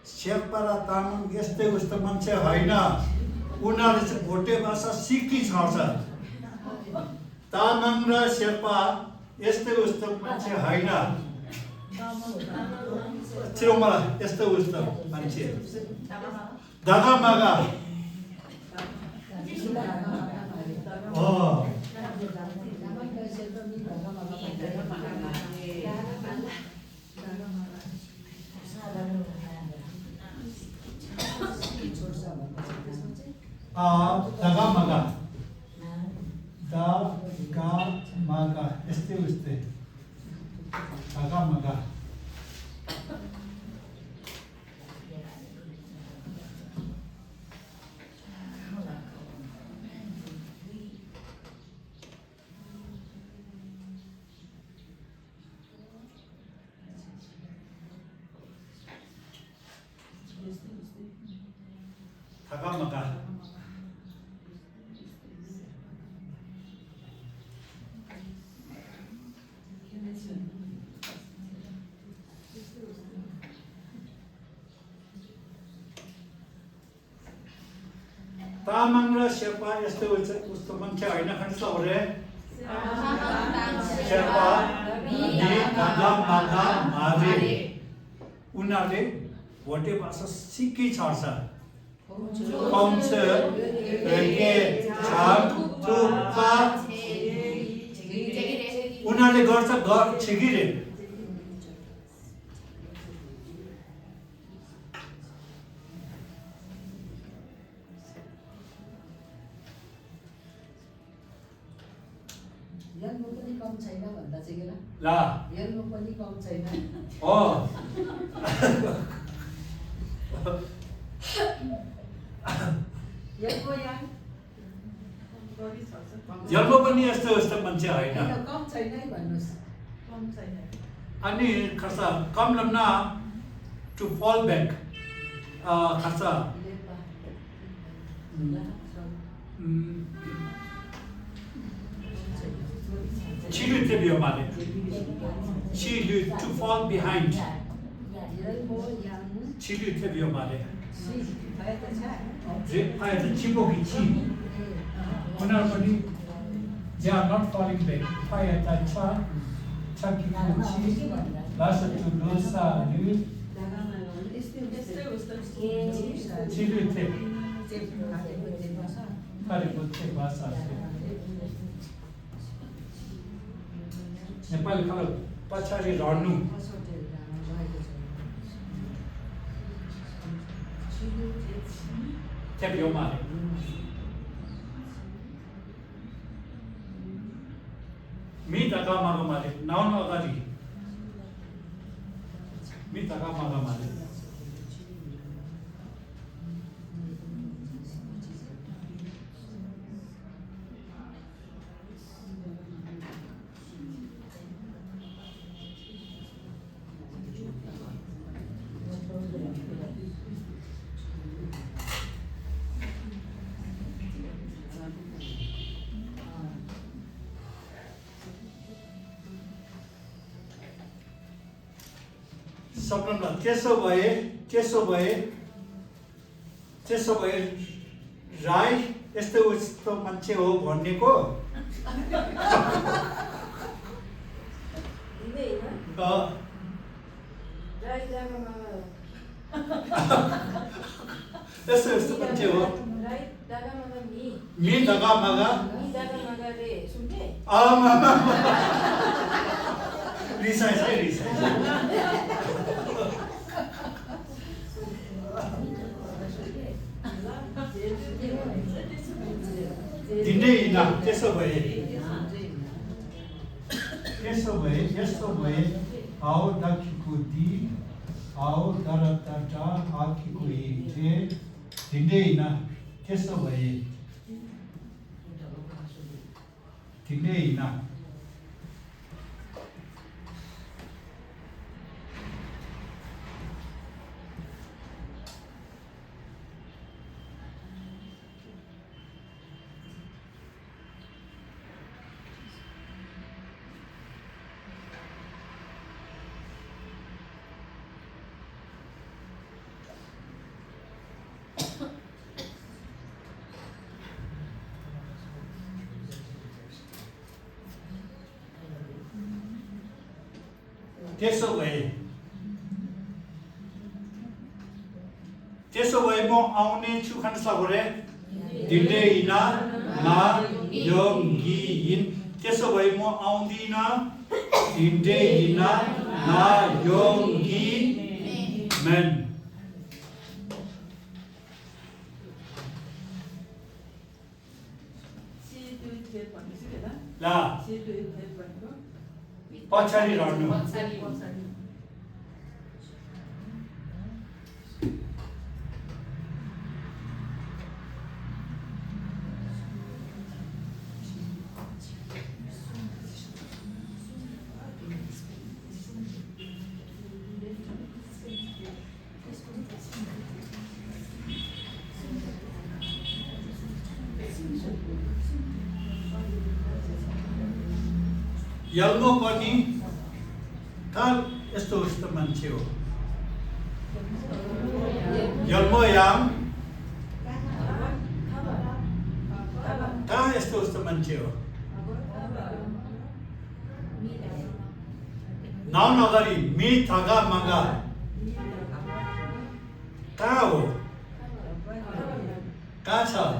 शेर्पारा तामाङ यस्तै उस्तो मान्छे होइन उनीहरूले चाहिँ भोटे भाषा सिकी छाड्छ तामाङ र शेर्पा यस्तै उस्तो मान्छे होइन चिरोमाला यस्तै उस्तो मान्छे दागामागा दागामागा दागामागा यस्तै उस्तै दागामागा मगा तामाङ र शेर्पा यस्तो उस्तो मान्छे होइन खण्डसा हो रे शेर्पा नि दादा मागा मारे उनीहरूले भोटे भाषा सिकै छर्छ पाउँछ रेके छाप थुक्पा उनीहरूले गर्छ छिगिरे यल्लो पनि कम छैन भन्दा चाहिँ के ला यल्लो पनि कम छैन ओ यल्लो याङ जन्म पनि यस्तो यस्तो मान्छे होइन कम छैन है भन्नुहोस् अनि खर्चा कम लम्ना टु फल ब्याक खर्चा छिलु त्यो माले छिलु टु फल बिहाइन्ड यल्लो याङ छिलु त्यो माले सी भए त छ जे आए त छिपोकी छि उनीहरू पनि they are not falling back फाया त छ छकी छि लास टु लोसा लु छिलु त्यो पारेको त्यो भाषा नेपाली खालको पछाडि रहनु त्यहाँ यो माले मी तका मागा माले नाउन अगाडि मी तका मागा माले सपना त्यसो भए राई यस्तो उस्तो मान्छे हो भन्नेको यस्तो यस्तो मान्छे हो मी दगा मगा रिसाइज है रिसाइज दिनै ना त्यसो भए आओ दाखीको दि आओ दरता आखीको जे दिनै ना त्यसो भए दिनै ना त्यसो भए म आउने छु खण्डसा भरे दिनै ना ना योगी इन त्यसो भए म आउँदिन दिनै ना ना योगी men ला पछाडि रहनु यल्मो पनि काल यस्तो उस्तो मान्छे हो यल्मो याम कहाँ यस्तो उस्तो मान्छे हो नाउ नगरी मी थगा मगा कहाँ हो कहाँ छ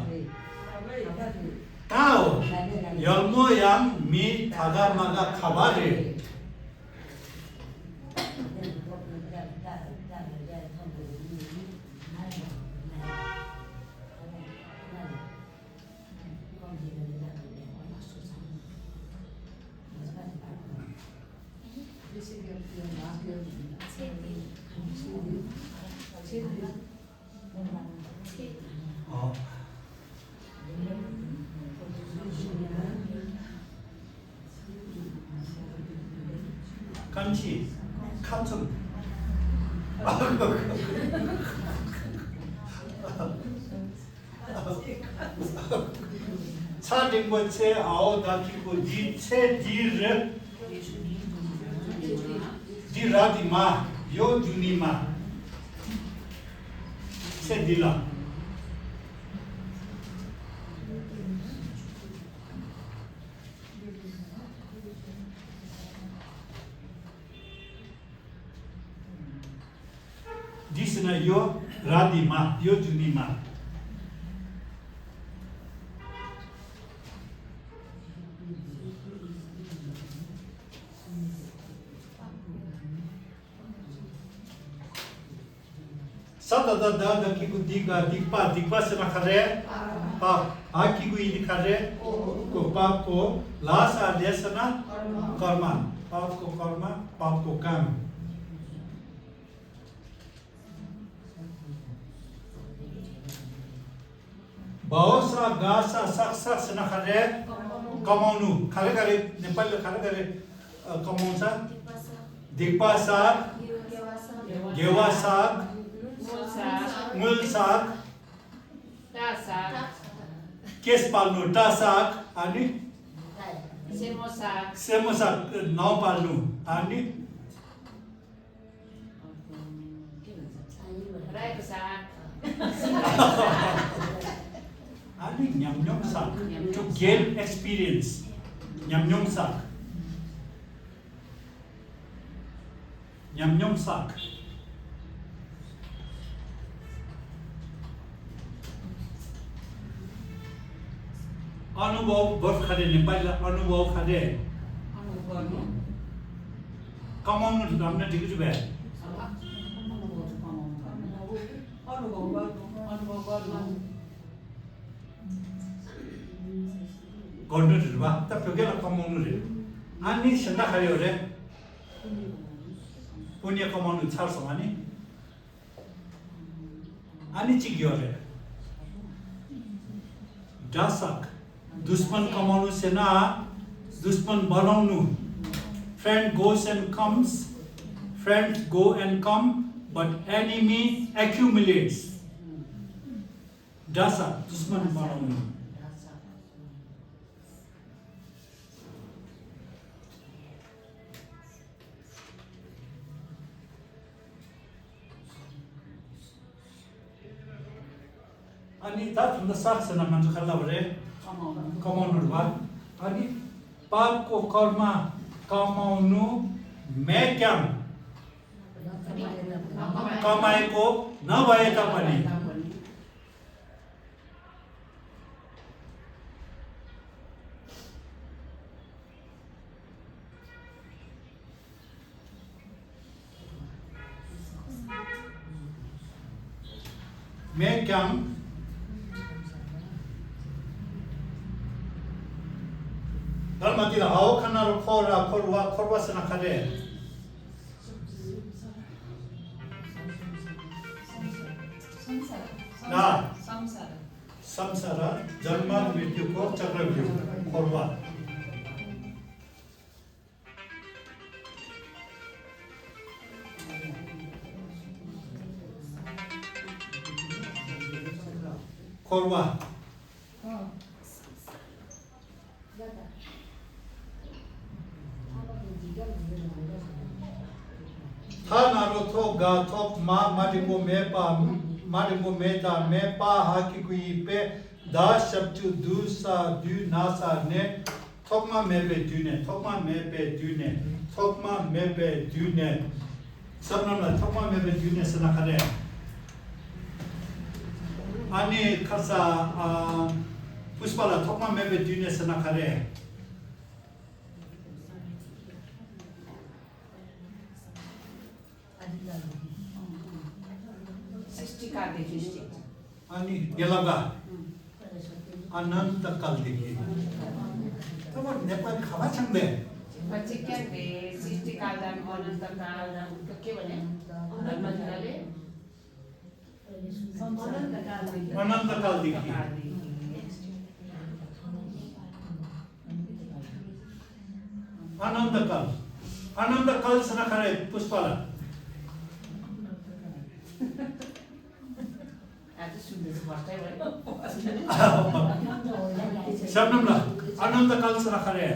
कहाँ हो यल्मो याम मी थगा मगा खबारे 간치 칸tum 차딩고체 아오다키고 디체 디르 디라디마 요주니마 세딜라 디스나 요 라디마 요주니마 사다다다 키고 디가 디파 스나카레 파 아키고 이디카레 코파코 라사 데스나 कर्मा पापको कर्म पापको काम बहुसा गासा सक्सा स्नाखारे कमाउनु खाले खाले नेपालले खाले खाले कमाउँछ दिक्पा साग गेवा साग मूल साग केस पाल्नु टा साग अनि सेमो साग नाउ पाल्नु अनि अनि न्यामन्योङ साग to gain experience न्यामन्योङ साग न्यामन्योङ साग अनुभव बफ खाले नेपाली अनुभव खाले कमाउनु हामीले दिएको भए गर्नु भा त फेकेला कमाउनु रे अनि सन्दा खायो रे पुण्य कमाउनु छर्छ भने अनि चिग्यो रे जासक दुश्मन कमाउनु सेना दुश्मन बनाउनु friend goes and comes friends go and come but enemy accumulates dasa दुश्मन बनाउनु अनि तात्भन्दा साक्षना मान्छे खल्ला भरे कमाउनु भा अनि पापको कर्म कमाउनु मेक्याम कमाएको नभए तापनि मेक्याम 달마티라 아오 카나로 코라 코르와 코르바스나 카레 나 samsara जन्म मृत्युको चक्रव्यूह कोर्वा कोर्वा था नारो थो गा थोप मा माडिंगो मेता मेपा हाकी कुई पे दा शब्दु दूसा दू नासा ने थोपमा मेबे दूने थोपमा मेबे दूने सबनमला थोपमा मेबे दूने सना खरे आनी खसा पुष्पाला थोपमा मेबे दूने सना खरे अनि गेलगा अनंत काल देखिए तब नेपाल खावा छंदे पछि के बे सृष्टि कालदान अनन्त काल के भने धर्मजनाले अनंत काल देखिए अनंत काल सना खरे पुष्पाला आज सुन्दैछ फर्स्टै भयो सबनमला अनंत काल सना खरे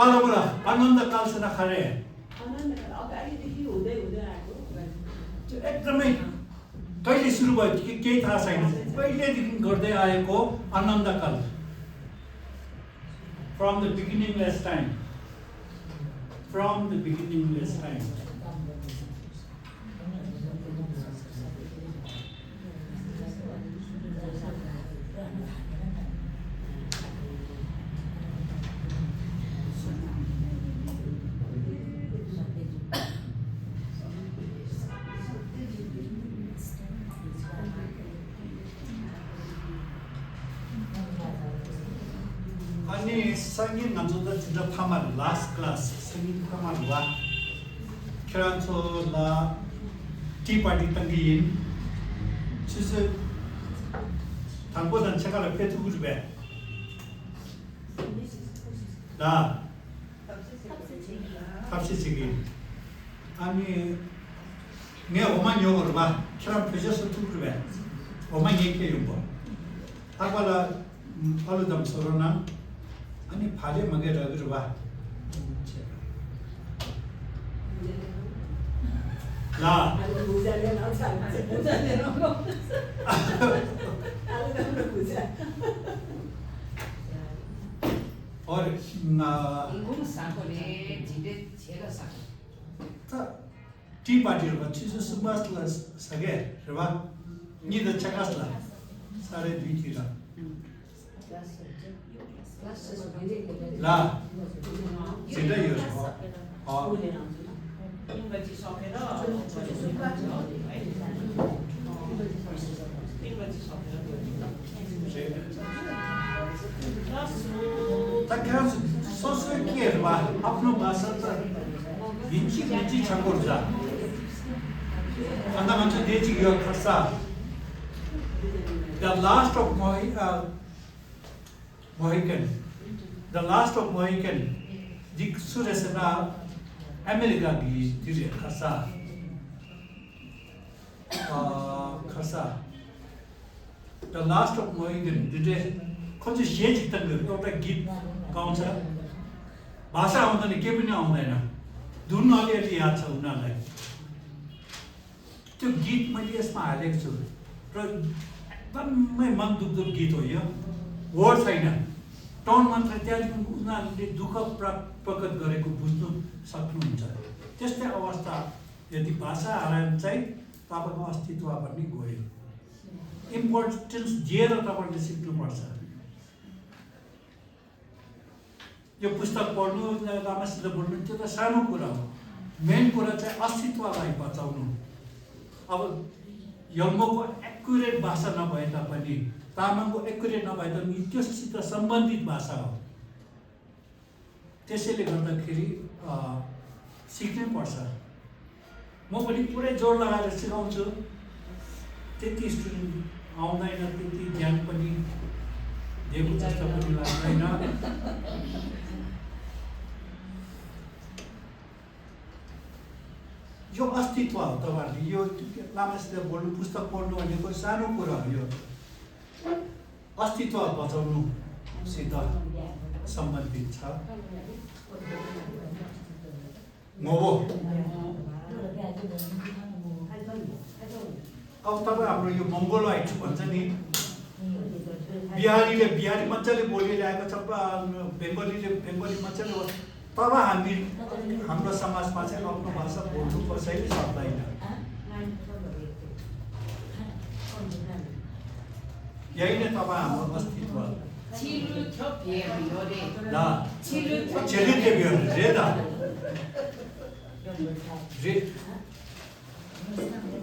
आलोबरा अनंत काल सना खरे एकदमै कहिले सुरु भयो केही थाहा छैन पहिलेदेखि गर्दै आएको अनन्त काल from the beginningless time अनि संगीत नजुदा जिदा थामा लास्ट क्लास संगीत थामा वा खेरान्चो ला टी पार्टी तंगिन छिसे थांगो दन छकाला पेतु गुजबे दा थापसे छिगि अनि ने ओमा योगरबा खेरान पेजस तुगुबे ओमा येके योबो थागवाला अलुदम सरोना अनि फाले मगेर अगरबा ला और ना इगुम साकोले जिदे छेरा साको त टी पार्टी रबा छिसो सुबासला सगे रबा नि द चकासला सारे दुई तिर ला जिदा यो छ इंग्रजी सकेर इंग्रजी सकेर तक्का सोसो के रबा आफ्नो भाषा त भिन्ची छकोर जा अन्त मान्छे देची यो खर्सा the last of Mohican dik suresena America gi dire khasa the last of Mohican dide खोज जे जितन एउटा गीत गाउँछ भाषा आउँदैन के पनि आउँदैन धुन अलिअलि याद छ उनीहरूलाई त्यो गीत मैले यसमा हालेको छु र एकदमै मन दुख्दो गीत हो यो वर्ड छैन टन मात्र त्यहाँदेखि उनीहरूले दुःख प्रकट गरेको बुझ्नु सक्नुहुन्छ त्यस्तै अवस्था यदि भाषा हरायो चाहिँ तपाईँको अस्तित्व पनि गयो इम्पोर्टेन्स दिएर तपाईँले सिक्नुपर्छ यो पुस्तक पढ्नु रामासित बोल्नु त्यो त सानो कुरा हो मेन कुरा चाहिँ अस्तित्वलाई बचाउनु अब यङ्गोको एक्युरेट भाषा नभए तापनि तामाङको एक्युरेट नभए तापनि त्योसित सम्बन्धित भाषा हो त्यसैले गर्दाखेरि सिक्नै पर्छ म पनि पुरै जोड लगाएर सिकाउँछु त्यति स्टुडेन्ट आउँदैन त्यति ज्ञान पनि दिएको जस्तो पनि लाग्दैन यो अस्तित्व हो तपाईँहरूले यो लामासित बोल्नु पुस्तक पढ्नु भनेको सानो कुरा हो यो अस्तित्व बचाउनुसित सम्बन्धित छ। मोबो अब तपाईँ हाम्रो यो मङ्गोलाइट भन्छ नि, बिहारीले बिहारी मजाले बोलिरहेको छ, बेङ्गलीले बेङ्गली मजाले बोल्छ। तब हाम्रो समाजमा चाहिँ आफ्नो भाषा बोल्नु कसैले सक्दैन। यही नै तपाईँ हाम्रो अस्तित्व।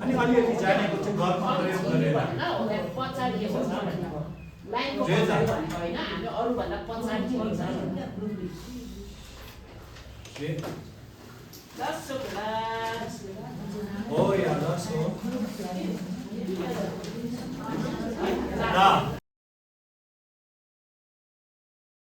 अनि अलिअलि जानेको चाहिँ घरमा प्रयोग गरेर हो या 10 हो।